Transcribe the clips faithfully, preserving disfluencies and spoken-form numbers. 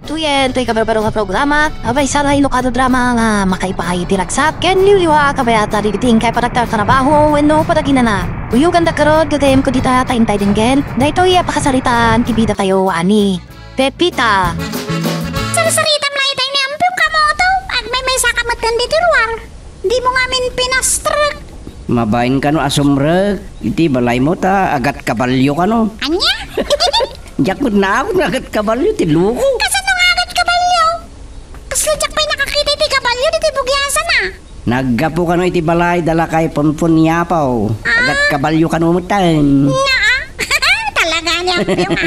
Tuyen, toy kabarbaro nga programa, abay, saray no kada drama nga makaipaay iti ragsak, ken liwliwa, kabayat a ribiting kay panagtartarabaho, wenno panaginana. Uyoganda garud, gagayyemko dita, ta intay denggen, daytoy a pakasaritaan ti bidatayo a ni Pepita. Sarsaritam la itay ni Ampong Kamoto, agmaymaysa ka met ken ditoy ruar. Dimo ngamin pinastrek. Mabain kano a sumrek iti balaymo ta agat kabalio kano. Ania? Diak met naawat nga agat kabalio ti loko. Kasano nga agat kabalio? Kasla diak pay nakakita iti kabalio ditoy bugiasan a. Naggapu kano iti balay da lakay Punpun ni Apo. Ah. Agat kabalio kano metten. Nga? Talaga ni Ampong a.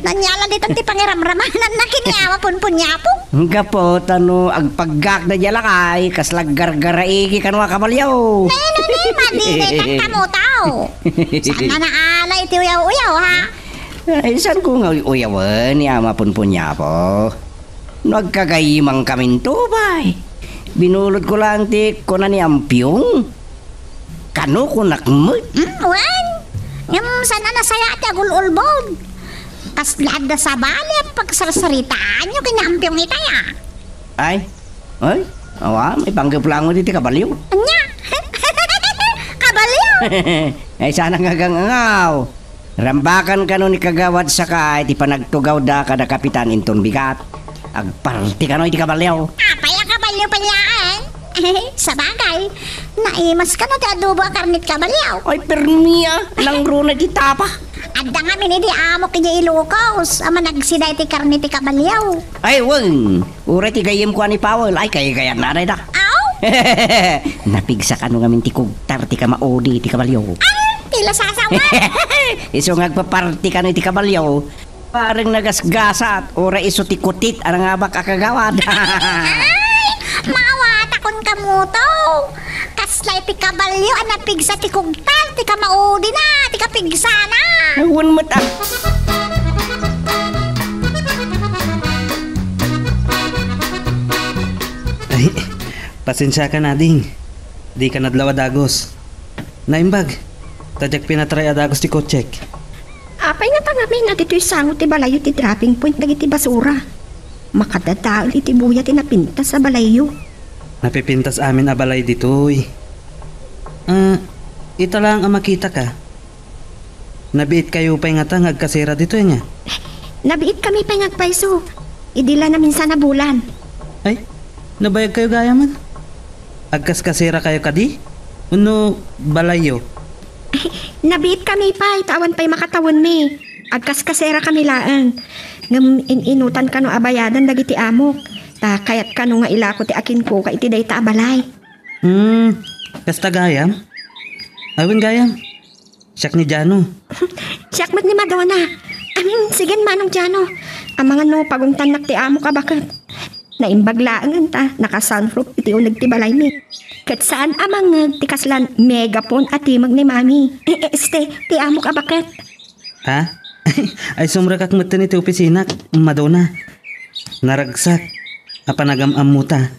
Naniala ditan ti pangiramramananna ken ni Awa Punpun ni Apo. Gapu ta no agpaggak da diay lakay, kasla aggargaraigi kano a kabalio. Nayno ni, madinay ta kamo tao. Saan nga naala iti uyaw-uyaw, ha? Ay, saan ko nga uyawen ni Ama Punpun ni Apo? No agkagayyemangkaminto, bay. Binulodko laeng ti kuna ni Ampong. Kano kunak met? Hmm, wen? Ngem saan a nasayaat ti agul-ulbod? Kasla adda sabali a pagsarsaritaanyo ken ni Ampong itay a. Ay? Ay? Awa, maipanggep laeng met iti kabalio. Ania? Kabalio? Ay, saan nga agangangaw. Rambakan kano ni Kagawad Sakay ti panagtugawda kada kapitan inton bigat. Agparti kano iti kabalio. Apay a kabalio pay laeng? Sabagay, naimas kano ti adobo a karne ti kabalio. Ay, permi a, nangruna iti tapa. Adda ngamin idi amok idiay Ilocos a managsida iti karne ti kabalio. Ay, wen, uray ti gayyemko a ni Paul, ay, kaygayanna dayta. Aw? Napigsa kano ngamin ti kugtar ti kamaudi ti kabalio. Ay, ti lasasawan. Isu nga agpaparti kano iti kabalio. Parang nagasgasat, uray isu ti kutit a nangabak a kagawad. Ay, maawatakon kamo to. Kasla iti kabalio a napigsa ti kugtar ti kamaudina, ti kapigsana. Wen met a. Ay, pasensiakan, ading. Dika nadlaw a dagus. Naimbag, ta diak pinatray a dagus ti kotsek. Apay ngata ngamin a ditoy sango ti balayyo ti dropping point dagiti basura? Makadadael iti buya ti napintas a balayyo. Napipintas amin a balay ditoy. Ah, ita laeng a makitaka. Nabiitkayo pay ngata nga agkasera ditoy, ania? Nabiitkami pay nga agpayso. Idi la naminsan a bulan. Ay, nabayagkayo gayamen? Agkaskaserakayo kadi? Wenno balayyo? Nabiitkami pay, ta awan pay makatawenmi. Agkaskaserakami laeng. Ngem in-inutan kano a bayadan dagiti amok. Ta kayat kano nga ilako ti akinkuka iti dayta a balay. Hmm, kasta gayam? Awen gayam. Siak ni Jano. Siak met ni Madonna. Amin, sige, Manong Jano. Amangan no pagungtannak ti amok a baket. Naimbag laengen ta naka-soundproof iti uneg ti balaymi. Ket saan a mangngeg ti kaslan megaphone a timeg ni Mami. Eh, eh, este, ti amok a baket. Ha? Ay, sumrekak metten iti opisinak, Madonna. Naragsak a panagam-ammota.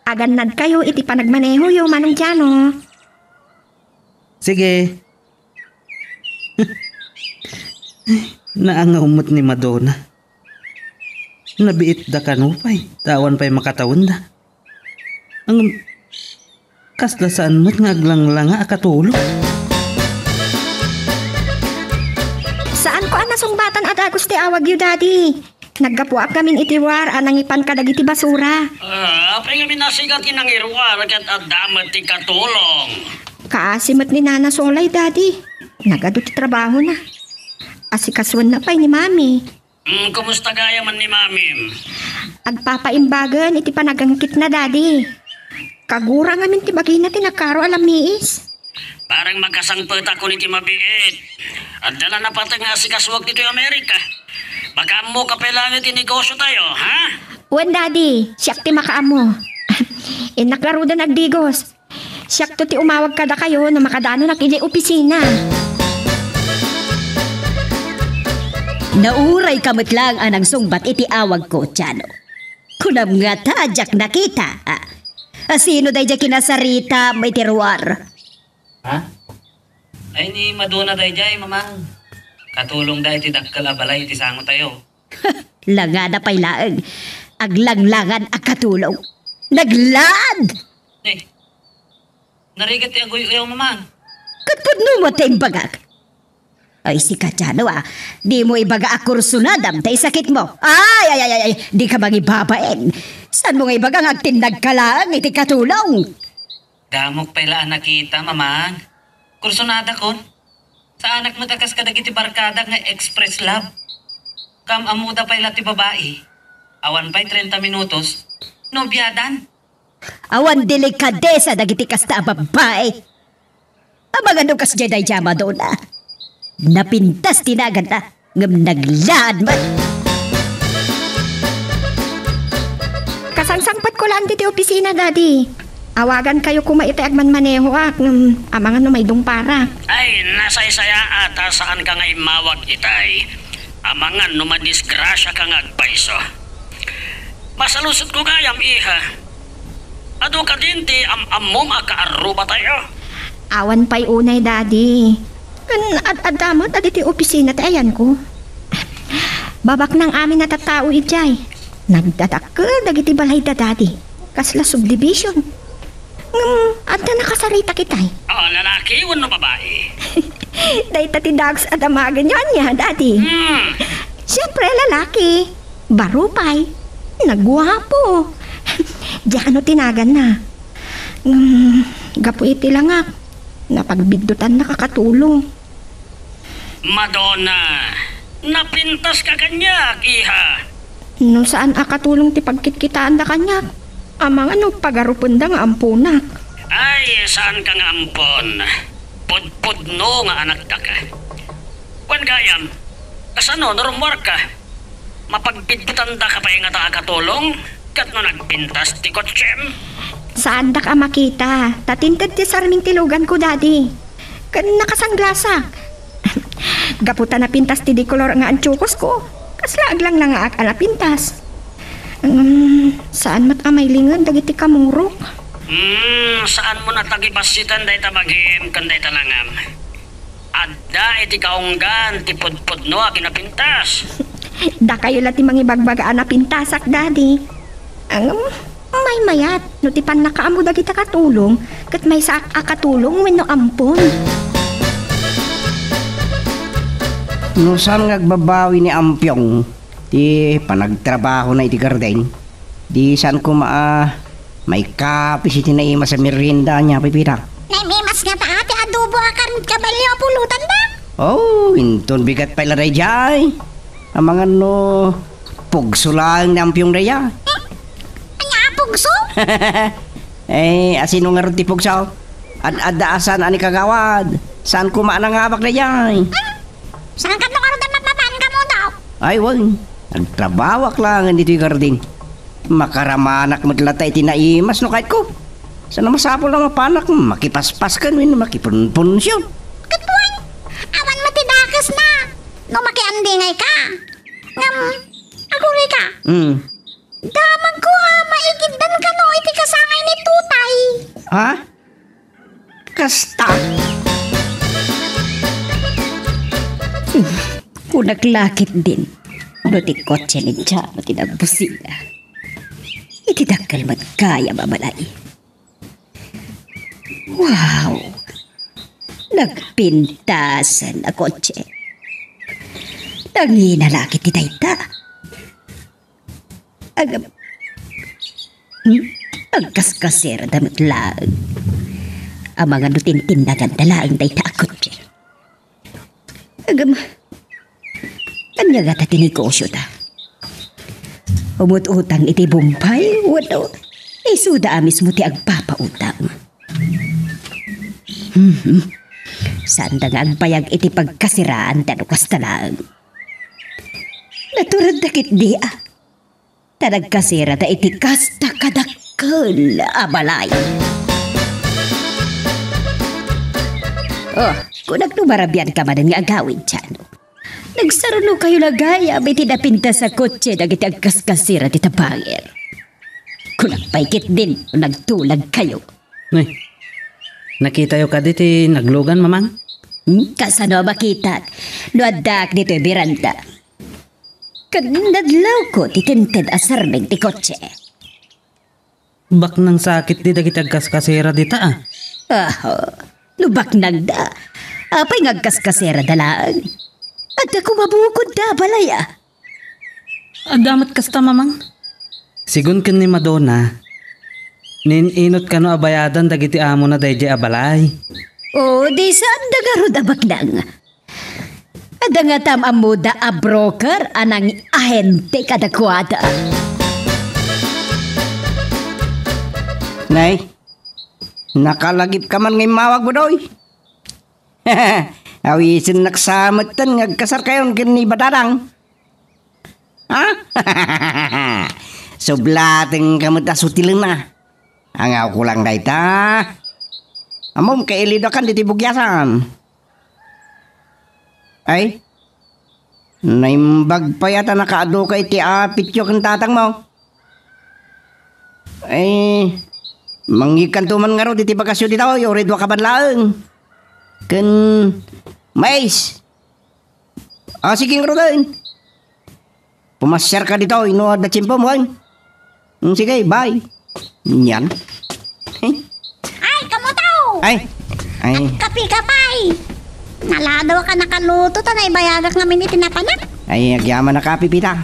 Agannadkayo iti panagmanehoyo, Manong Jano. Sige. Naangaw met ni Madonna. Nabiitda kano pay, ta awan pay makatawenda. Ngem, kasla saan met nga aglanglanga a katulong. Saanko a nasungbatan a dagus ti awagyo, Daddy. Naggapuak ngamin iti ruar a nangipan kadagiti basura. Ah, apay ngamin a sika ti nangiruar ket adda met ti katulong? Kaasi met ni Nana Solay, Daddy. Nagadu ti trabahona. Asikasuenna pay ni Mami. Hmm, kumusta gayam ni Mamim? Agpapaimbagen iti panagangkitna, Daddy. Kagura ngamin ti bagina ti nakaro a lammiis. Parang makasangpetakon iti mabiit. Adda la napateg nga asikasuak ditoy Amerika. Makaammoka pay laeng iti negosiotayo, ha? Wen, Daddy, siak ti makaammo. Innak ngaruden agdigos. Siakto ti umawag kadakayo no makadanonak idiay opisina. Naurayka met laeng a nangsungbat iti awagko, Jano. Kunam ngata a diak nakita. Ah, sino daydiay kinasaritam iti ruar? Ha? Ay, ni Madonna daydiay, Mamang. Katulongda iti dakkel a balay iti sangotayo. Langada pay laeng. Aglanglangan a katulong. Naglaad! Eh, narigat ti aguy-uyaw, Mamang. Ket pudno met ti imbagak. Ay, sika, Jano, ah. Dimo ibaga a kursunadam ta isakitmo. Ay, ay, ay, ay, ay, dika mangibabain. Saanmo nga ibaga nga agtinnagka laeng iti katulong? Damok pay la a nakita, Mamang. Kursunadakon. Saanak met a kas kadagiti barkadak nga express love. Kam ammoda pay la ti babai. Awan pay treinta minutos, nobiadan. Awan delikadesa dagiti kasta a babbai. Amangan no kasdiay daydiay a Madonna. Napintas ti naganna, ngem naglaad met. Kasangsangpetko laeng ditoy opisina, Daddy. Awagankayo koma iti agmanmanehoak, ngem amangan no maidungparak. Ay, nasaysayaat a saanka nga immawag itay. Amangan no madisgrasiaka nga agpayso. Masaludsodko gayam, iha. Adu kadin ti am-ammom a kaarrubatayo? Awan pay unay, Daddy. Ken ad-adda met a ditoy opisina ti ayanko. Babaknang amin a tattao idiay. Nagdadakkel dagiti balayda, Daddy. Kasla subdivision. Ngem, adda nakasaritak itay? Ah, lalaki wenno babai? Dayta ti dagus a damagenyo ania, Daddy. Hmm. Siempre, lalaki. Baro pay. Naguapo. Diakno ti naganna. Ngem, gapu iti langak, napagbiddutannak a katulong. Madonna, napintaska kaniak, iha. No saan a katulong ti pagkitkitaanda kaniak, amangan no pagarupenda nga amponak. Ay, saanka nga ampon. Pudpudno nga anakdaka. Wen gayam, kasano no rummuarka? Mapagbidbitandaka pay ngata a katulong ket no nagpintas ti kotsem? Saandak a makita, ta tinted ti sarming ti luganko, Daddy. Ken nakasanglasak. Gapu ta napintas ti dikolor nga antiyokosko, kasla aglanglangaak a napintas. Ngem, saan met a mailinged dagiti kamurok. Hmm, saanmo a tagibassiten dayta bagim ken dayta langam. Adda iti kaunggan ti pudpudno a kinapintas. Dakayo la ti mangibagbaga a napintasak, Daddy. Ngem, maymayat no ti pannakaammo dagita katulong ket maysaak a katulong wenno ampon. No saan nga agbabawi ni Ampiong ti panagtrabahona iti garden, di saan koma a maikapis iti naimas a merienda ania, Pipita? Naimas ngata ti adobo a karne ket kabalio a pulotanda. Oh, inton bigat pay la daydiay. Amangan no pugso laeng ni Ampiong daydiay. Eh, ania a pugso? Eh, asino ngarud ti pugso? Ad-adda a saan a ni kagawad. Saan koma a nangabak daydiay. Hmm? Saan ket no ngarud a mapapan kamo daw? Ay, wen. Nagtrabahoak laengen ditoy garden. Makaramanak met latta iti naimas no kayatko. Saan a masapul a mapanak makipaspas ken wenno makipunpunsion. Ket wen, awan met ti dakesna no makiandingayka. Ngem, agurayka. Hmm. Damagko a maigiddan kano iti kasangay ni Tutay. Ha? Kasta? Kunak la ketdin no ti kotse ni Jano ti nagbusina. Iti dakkel met gayam a balay. Wow! Nagpintasan a kotse. Nangina la ketdi dayta. Agam-, hmm? Agkaskasirada met laeng. Amangan no tintinnaganda laeng dayta a kotse. Agam-, ania ngata ti negosyota? Umut-utang iti Bombay wenno isuda a mismo ti agpapautang? Hmm. Saanda nga agbayag iti pagkasiraanda no kasta laeng. Naturedda ketdi a ta nagkasirada iti kasta kadakkel a balay. Oh, kunak no marabianka manen nga agawid, Jano. Nagsarunokayo la gayam iti napintas a kotse dagiti agkaskasira ti tabanger. Kunak pay ketdin no nagtulagkayo. Ay, nakitayo kadi ti naglugan, Mamang? Hmm, kasano a makitak no addaak ditoy beranda? Ket nadlawko ti tented a serming ti kotse. Baknang sakit di dagiti agkaskasera dita, a. Aho, no baknangda, apay nga agkaskaserada laeng? Adda koma bukodda a balay, a. Adda met kasta, Mamang. Sigun ken ni Madonna, nin-inot kano a bayadan dagiti amona daydiay a balay. O, di saanda ngarud a baknang. Adda ngatam ammoda a broker a nangiahente kadakuada. Nay, nakalagipka man nga immawag, Budoy. Awisennak sa metten nga agkasarkayon ken ni Badadang. Ha? Sublatengka met a sutilenna. Angawko lang dayta. Ammom, kailidakan ditoy bugiasan. Ay, naimbag pay a ta nakaadu ka iti apityo ken tatangmo. Ay, mangyegkanto man ngarud iti bagasyo ditoy, uray dua ka man laeng. Ken mais. Ah, sige, ngaruden. Pumasiarka ditoy no adda tiempo mo, ay. Mm, sige, bye. Yan. Ay, kamuto! Ay, ay. Kape ka pay! Naladaw ka nakaluto, ta naibayagak ngamin iti napanak. Ay, agyaman a kape, Pita.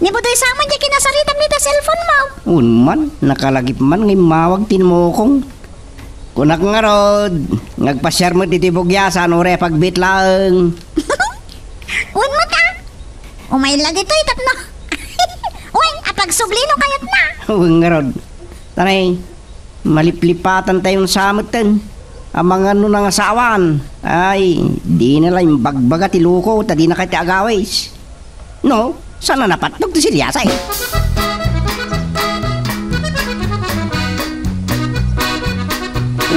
Ni Budoy Samuel, di kinasaritam ni ta cellphone mo. Unman, nakalagip man nga immawag ti mukong. Kunak ngarud, nga agpasiar met iti bugiasan, uray a pagbiit laeng. Wen met, a. Umay la ditoy tapno. Wen, a pagsubli no kayatna. Wen ngarud. Tanay, maliplipatan tayon sa metten. Amangan no nangasawaan. Ay, dina la imbagbaga ti luko, ta dina kayat ti agawis. No, saan a napatnog ti siliasay?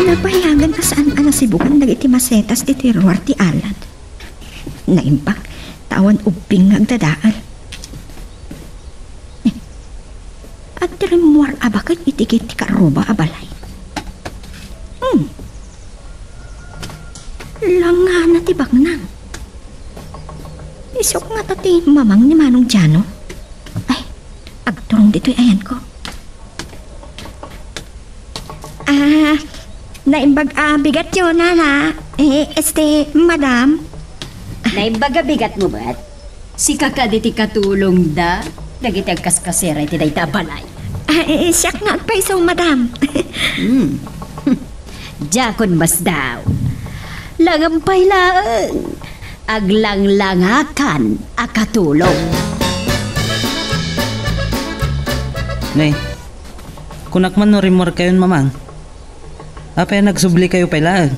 Napayagan a saan a nasibukan dagiti masetas ditoy ruar ti alad. Naimbag, ta awan ubbing nga agdadael. Adda rimmuar a baket iti gid ti karuba a balay. Hmm. Langana ti baknang. Isuk ngata ti mamang ni Manong Jano. Ay, agturong ditoy ayanko. Ah, naimbag a bigatyo, nana. Eh, este, madam. Naimbag a bigatmo met? Sika kadi ti katulongda dagiti agkaskasera iti dayta a balay? Ah, eh, siak nga agpayso, madam. Hmm. Diakon masdaw. Langam pay laeng. Aglanglangakan a katulong. Nay, kunak man no rimmuarkayon, mamang. Apay a nagsublikayo pay laeng?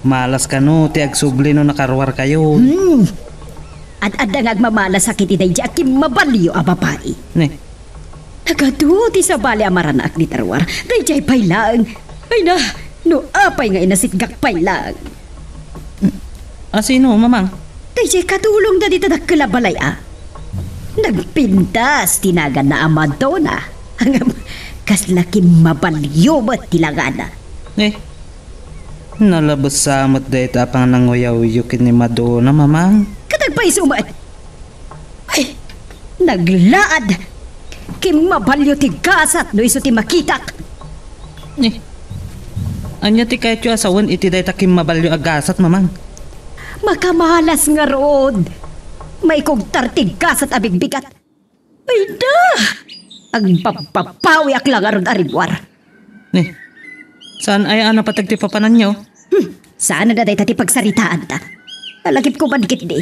Malas kano ti agsubli no nakaruarkayo. Hmm. Ad-adda nga agmamalasak iti daydiay a kimmabalio a babai. Ne. Nagadu ti sabali a maranaak dita ruar. Daydiay pay laeng. Ay na, no apay nga inasitgak pay laeng. A sino, mamang? Daydiay katulongda dita dakkel a balay a. Nagpintas ti naganna a Madonna. Ngem, kasla kimmabalio met ti langana. Eh, nalabes sa met dayta a pananguyawyo ken ni Madonna, mamang. Ket agpayso met. Ay, naglaad! Kimmabalio ti gasat no isu ti makitak. Eh, ania ti kayatyo a sawen iti dayta kimmabalio a gasat, mamang? Makamalas ngarud! Maikugtar ti gasat a bigbigat. Ay da! Agpappapawiak la ngarud a rimmuar. Ni, saan aya a napateg ti papananyo? Hmm, saan a dayta ti pagsaritaanta. Nalagipko man ketdi.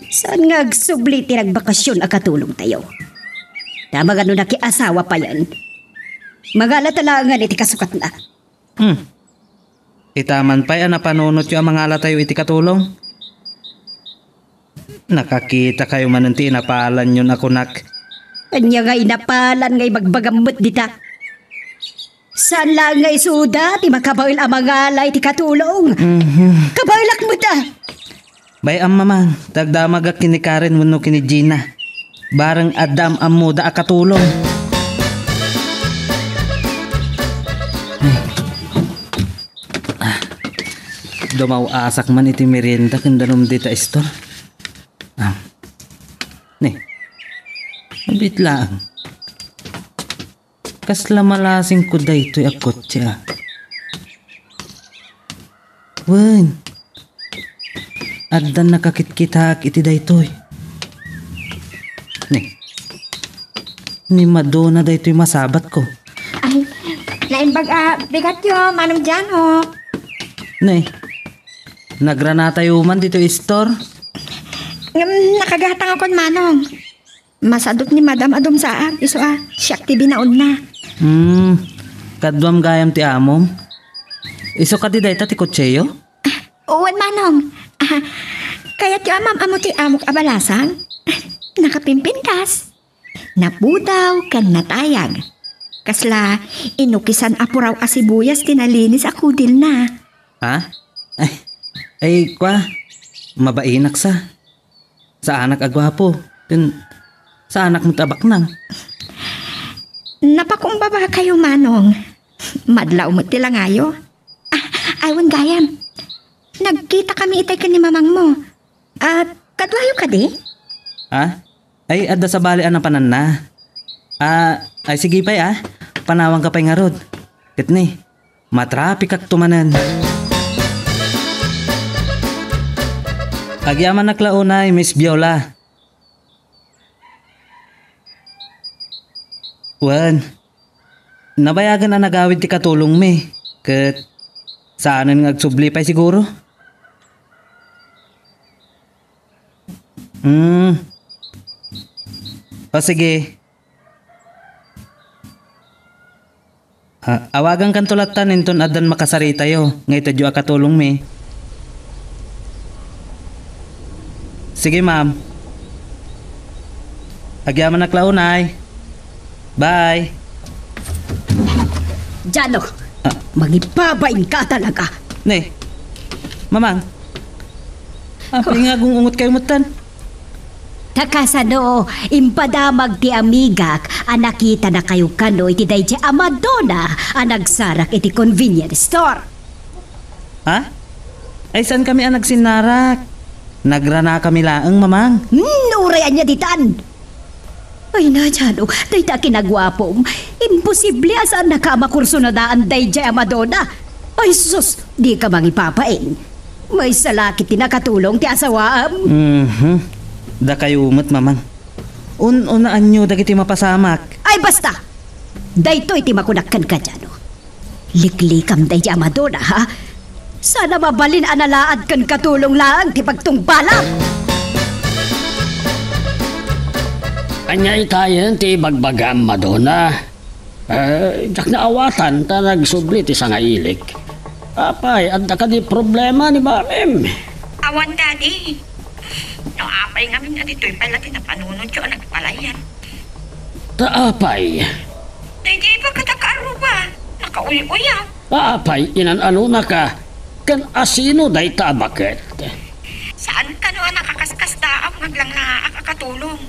Saan nga agsubli ti nagbakasyon a katulongtayo? Tama nga no nakiasawa payen. Mangalata laengen iti kasukatna. Hmm. Ita man pay a napanunotyo a mangalatayo iti katulong? Nakakitakayo manen ti inapalanyon a kunak. Ania nga inapalan nga ibagbagam met dita? Saan laeng nga isuda ti makabael a mangala iti katulong? Mhm. Kabaelak met a! Bay-am, mamang, ta agdamagak ken ni Karen wenno ken ni Gina. Bareng adda am-ammoda a katulong. Ah, dumaw-asak man iti merienda ken danum dita istor. Ah. Ne. Abit laeng. Kasla malasingko daytoy a kotse, a. Wen. Addan nakakitkitaak iti daytoy. Ne. Ni Madonna daytoy masabatko. Ay, naimbag a bigatyo, Manong Jano. Ne. Nagranatayo man ditoy store? Ngem nakagatangakon, Manong. Masadut ni Madam a dumsaak, isu a, siak ti binaonna. Hmm, kaduam gayam ti amom? Isu kadi dayta ti kotseyo? Wen, Manong. Ah, kayatyo a maam-ammo ti amok a balasang? Nakapimpintas. Napudaw ken natayag. Kasla inukisan a puraw a sibuyas ti nalinis a kudilna. Ha? Ay, ay, kua, mabainak sa. Saanak a guapo, ken saanak met a baknang. Napakumbaba kayo, Manong. Madlaw met ti langayo. Ah, ay, wen gayam. Nagkita kami itay ken ni mamangmo. At kaduayo kadi? Ha? Ay, adda sabali a napananna. Ah, ay, sige pay, ah. Panawanka pay ngarud. Ket ni, matrapikakto manen. Agyamanak la unay, Miss Viola. Wen, nabayagen a nagawid ti katulongmi, ket saanen nga agsubli pay siguro? Hmm. O sige. Ah, awagankanto lattan inton addan makasaritayo nga itedyo a katulongmi. Sige, ma'am. Agyamanak la unay. Bye. Jano, ah, mangibabain ka talaga. Ne, mamang. Apay nga agung-ungot kayo metten? Ta kasano, impadamag ti amigak a nakitanakayo kano iti daydiay a Madonna a nagsarak iti convenience store. Ha? Ay, saan kami a nagsinnarak? Nagranakami laeng, mamang. Hmm, uray ania ditan? Ay, na, Jano, dayta a kinaguapom. Imposible a saannaka a makursunadaan daydiay a Madonna. Ay, sus, dika mangipapain. Maysa la ket ti nakatulong ti asawaam. Mhm. Dakayo met, mamang. Un-unaanyo dagiti mapasamak. Ay, basta! Daytoy ti makunak kenka, Jano. Liklikam daydiay a Madonna, ha? Saan a mabalin a nalaad ken katulong laeng ti pagtungpalam. Ania itayen ti ibagbagam, Madonna? Eh, diak naawatan ta nagsubli ti sangailik. Apay, adda kadi problema ni mamim? Awan, Daddy. No apay ngamin nga ditoy pay la ti napanunotyo a nagpalayan. Ta apay? Daydiay ba kadakaruba? Nakauy-uyaw. Apay, inan-anonaka? Ken asino dayta a baket? Saan kano a nakakaskasdaaw nga aglanglaak a katulong?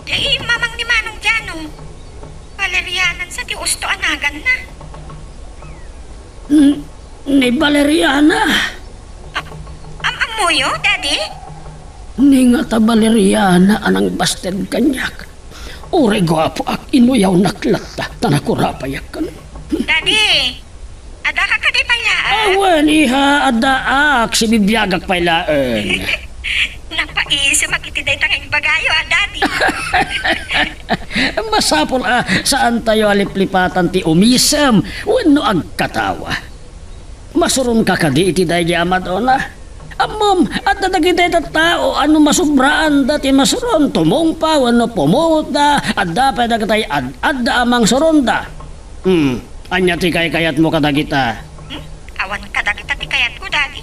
Daydiay mamang ni Manong Jano. Valerianan sa ti usto a naganna. N-, ni Valeriana? A-, am-ammoyo, Daddy? Ni ngata Valeriana a nangbasted kaniak. Uray guapoak, inuyawnak latta, ta nakurapayak kano. Daddy, adda ka kadi pay laeng? Awan, iha, addaak, sibibiagak pay laeng. Napaisimak iti dayta nga imbagayo, a, Daddy. Masapul a saantayo a liplipatan ti umisem wenno agkatawa. Masuronka kadi iti daydiay a Madonna? Ammom, adda dagiti tattao a no masubraanda ti masuron, tumungpa wenno pumutda, adda pay dagiti ad-adda a mangsuronda. Hmm, ania ti kaykayatmo kadagita? Hmm? Awan kadagita ti kayatko, Daddy.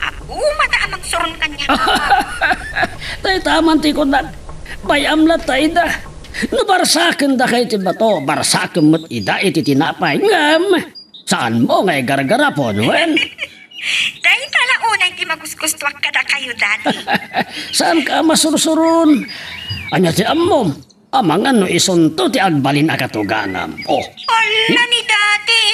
Ammom, adda a mangsuron kaniak. Dayta man ti kunak. Bay-am latta ida. No barsakendaka iti bato, barsakem met ida iti tinapay. Ngem, saanmo nga igargarapon, wen? Dayta la unay ti magusgustuak kadakayo, Daddy. Saanka a masursuron? Ania ti ammom? Amangan no isunto ti agbalin a katuganam. Oh. Ala ni Daddy!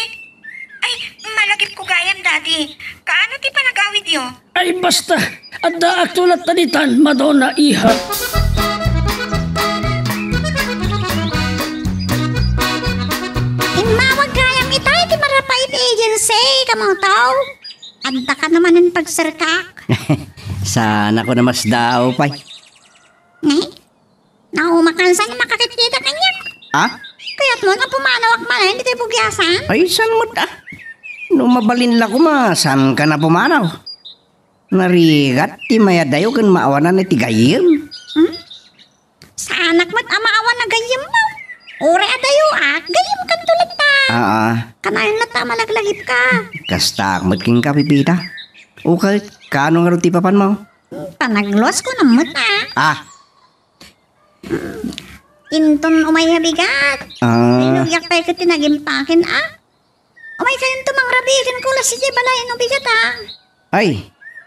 Ay, malagipko gayam, Daddy. Kaano ti panagawidyo? Ay, basta. Addaakto latta ditan, Madonna, iha. Ti, kamuto. Adda ka naman in pagserkak. Saan ako namasdaaw pay? Ne? Naumakan sa makakit-kita kaniak. Ah? Kayat mo nga pumanawak manen ditoy bugiasan? Ay, saan mo ta? No mabalin la koma, saan ka na pumanaw? Narigat ti mayadayo ken maawanan iti gayyem. Hmm? Saanak met a maawan a gayyem mo. Uray adayo, ah, gayyem kanto latta. Ah, ah. Kanayon latta malaglagip ka. Kastaak met kenka, Pipita. Ukay, kaano ngarud ti papan mo? Hmm, panagluas ko na met, ah. Ah, Inton umay a bigat. Ah. Linugyak pay ket ti nagimpaken, ah. Umay kayonto mangrabii ken kulas idiay balay no bigat, ah. Ay,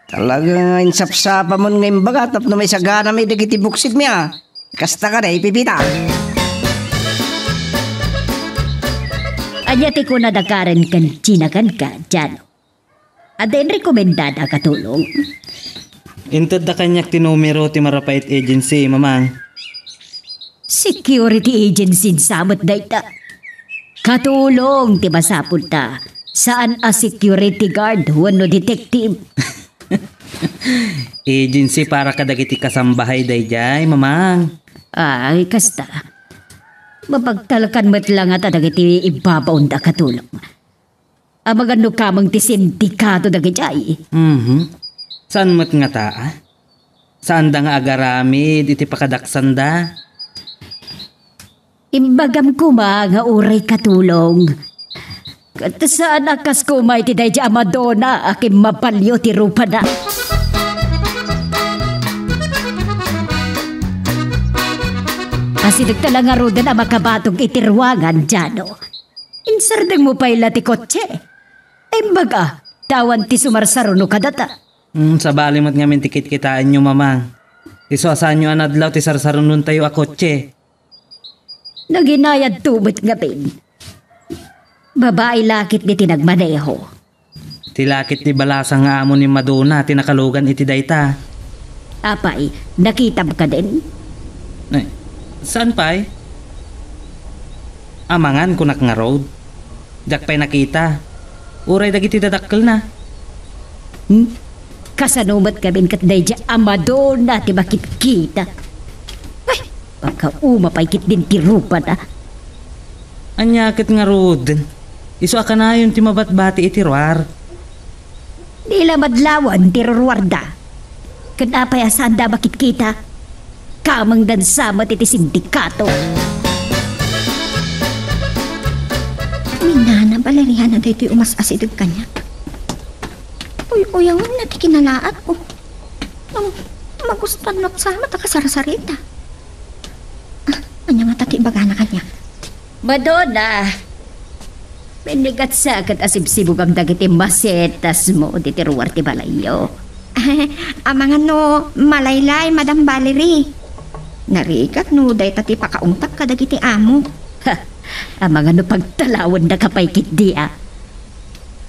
talaga nga insapsapamon nga imbaga tapno maisaganami dagiti buksigmi, ah. Kasta ka da, Pipita. Ania ti kunada Karen ken Gina kenka, Jano? Adda inrekomendada a katulong? Intedda kaniak ti numero ti Marapait Agency, Mamang. Security agency sa met dayta. Katulong ti masapulta. Saan a security guard wenno detective. Agency para kadagiti kasambahay daydiay, Mamang. Ay, kasta. Mapagtalkan met la ngata dagiti ibabaonda a katulong. Amangan no kameng ti sindikato dagijay. Mhm. Saan met ngata, a? Saanda nga agaramid iti pakadaksanda? Imbagam koma nga uray katulong. Ket saan a kas koma iti daydiay a Madonna a kimmabalio ti rupana. Asidegta la ngaruden a makabatog iti ruangan, Jano. Insardengmo pay la ti kotse. Imbaga, ta awan ti sumarsaruno kadata. Hmm, sabali met ngamin ti kitkitaenyo, Mamang. Isu a saanyo a nadlaw ti sarsarunontayo a kotse. Naginayadto met ngamin. Babai la ketdi ti nagmaneho. Ti lakit ni Balasang nga amo ni Madonna ti nakalugan iti dayta. Apay, nakitam kadin? Eh, saan pay? Amangan kunak ngarud. Diak pay nakita. Uray dagiti dadakkelna. Hmm? Kasano met ngamin ket daydiay a Madonna ti makitkita? Ay, pagkauma pay ketdin ti rupana. Ania ket ngaruden? Isu a kanayon ti mabatbati iti ruar. Di la madlawan ti ruruarda. Ken apay a saanda makitkita? Kamengdan sa met iti sindikato. Ni Nana Valeriana daytoy umas-asideg kaniak. Uy-uyawenna ti kinalaat ko. Ngem magustuan met sa met a kasarsarita. Ah, ania ngata ti ibagana kaniak? Madonna! Binnigatsa ket asibsibugam dagiti masetasmo diti ruar ti balayyo. Amangan no malaylay, Madam Valerie. Narigat no dayta ti pakaungtak kadagiti amo. Ha! Amangan no pagtalawendaka pay ketdi, a.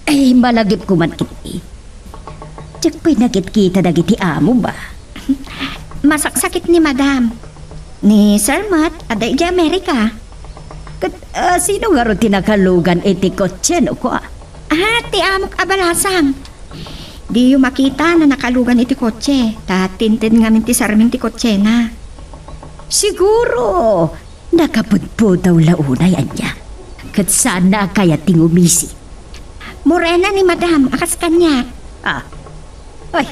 Ay, malagipko man ketdi. Diak pay nakitkita dagiti amo ba? Masaksakit ni Madam. Ni Sir met, adda idiay Amerika. Ket, ah, sino ngarud ti nakalugan iti kotse, no kua? Ah, ti amok a Balasang. Diyo makita no nakalugan iti kotse, ta tinted ngamin ti sarming ti kotsena. Siguro, nakapudputaw la unay ania. Ket saanna a kayat ti ngumisi. Morena ni Madam, a kas kaniak. Ah. Ay,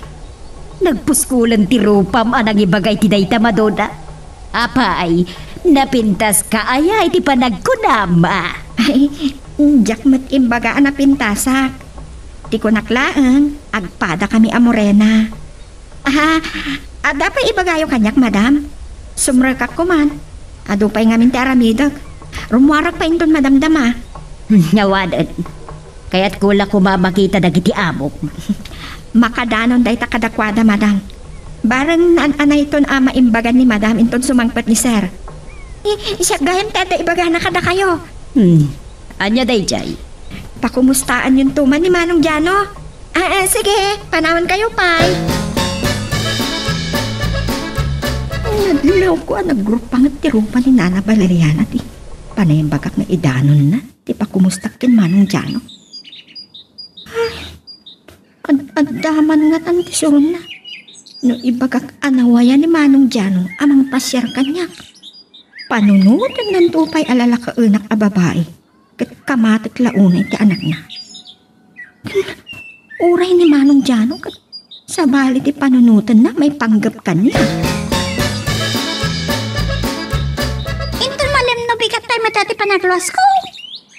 nagpuskulen ti rupam a nangibaga iti dayta, Madonna. Apay, napintaska aya iti panagkunam, a? Ay, diak met imbaga a napintasak. Ti kunak laeng, agpadakami a Morena. Aha, adda pay ibagayo kaniak, Madam? Sumrekak koman. Adu pay ngamin ti aramidek. Rummuarak pay inton madamdama. Hmm, awanen. Kayatko la koma makita dagiti amok. Makadanon dayta kadakuada, Madam. Bareng naan-anayton a maimbagan ni Madam inton sumangpet ni Sir. I-, siak gayam ti adda ibagana kadakayo. Hmm. Ania daydiay? Pakumustaanyonto man ni Manong Jano. Ah, ah, sige, panawankayo pay. Nadlawko a nagrupanget ti rupa ni Nana Valeriana ti panayimbagak nga idanonna ti pakumustak ken Manong Jano. Ad-adda man ngatan ti suronna. No ibagak a nawayan ni Manong Jano a mangpasiar kaniak, panunotennanto pay a lalakaenak a babai, ket kamatek la unay ti anakna. Uray ni Manong Jano ket sabali ti panunotenna maipanggep kaniak. Inton malemno bigat tay met ti panagluasko.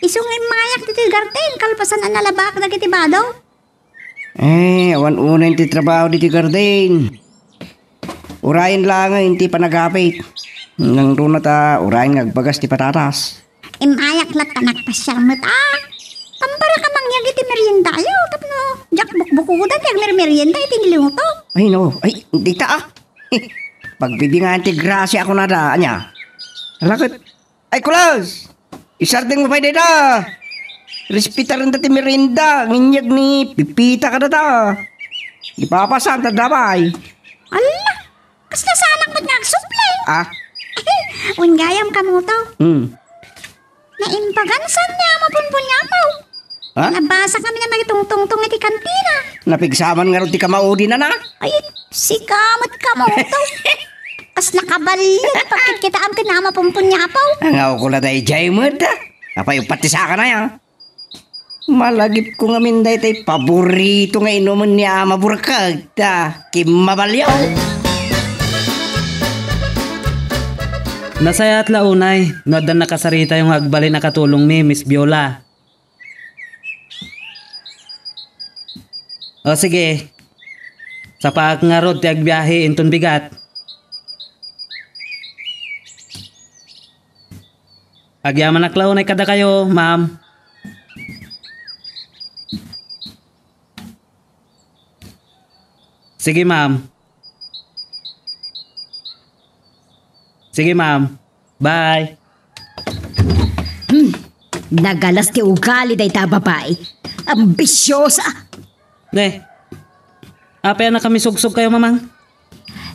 Isu nga immayak ditoy garden, kalpasan a nalabaak dagiti bado. Eh, awan unay ti trabaho ditoy garden. Urayen laengen ti panagapit. Nangruna ta urayen nga agbagas ti patatas. Imayak latta nagpasiar met, a. Pamparak a mangyag iti meriendayo, tapno diak bukbukodan ti agmermerienda iti niluto. Ay, no. Ay, dita, a. Pagbibingan ti grasia a kunada, ania? Ala ket, ay, kulas! Isardengmo pay dayta! Respetarenda ti merienda, nginyag ni Pipita kadata. Ipapasanta damay. Ala! Kasla sanak met nga agsubli. Ah? Wen gayam, Kamoto. Hmm. Naimbagan san ni Ama Punpun ni Apo. Ha? Nabasa kami nga makitungtungtong iti kantina. Napigsaman ngarud ti kamaudinana? Ay, sika met, Kamoto. Kasla kabalio ti pagkitkitaam ken Ama Punpun ni Apo. Angawko la daydiay met, a. Apay uppat ti sakana, a? Malagipko ngamin daytay paborito nga inumen ni Ama Burkag ta kimmabalio. Nasayaat la unay no adda nakasaritayo nga agbalin a katulongmi, Miss Viola. O sige, sapaak ngarud ti agbiahe inton bigat. Agyamanak la unay kadakayo, ma'am. Sige, ma'am. Sige, ma'am. Bye. Hmm. Nagalas ti ugali dayta a babai. Ambisiosa. Ne, apay a nakamisugsokayo, mamang?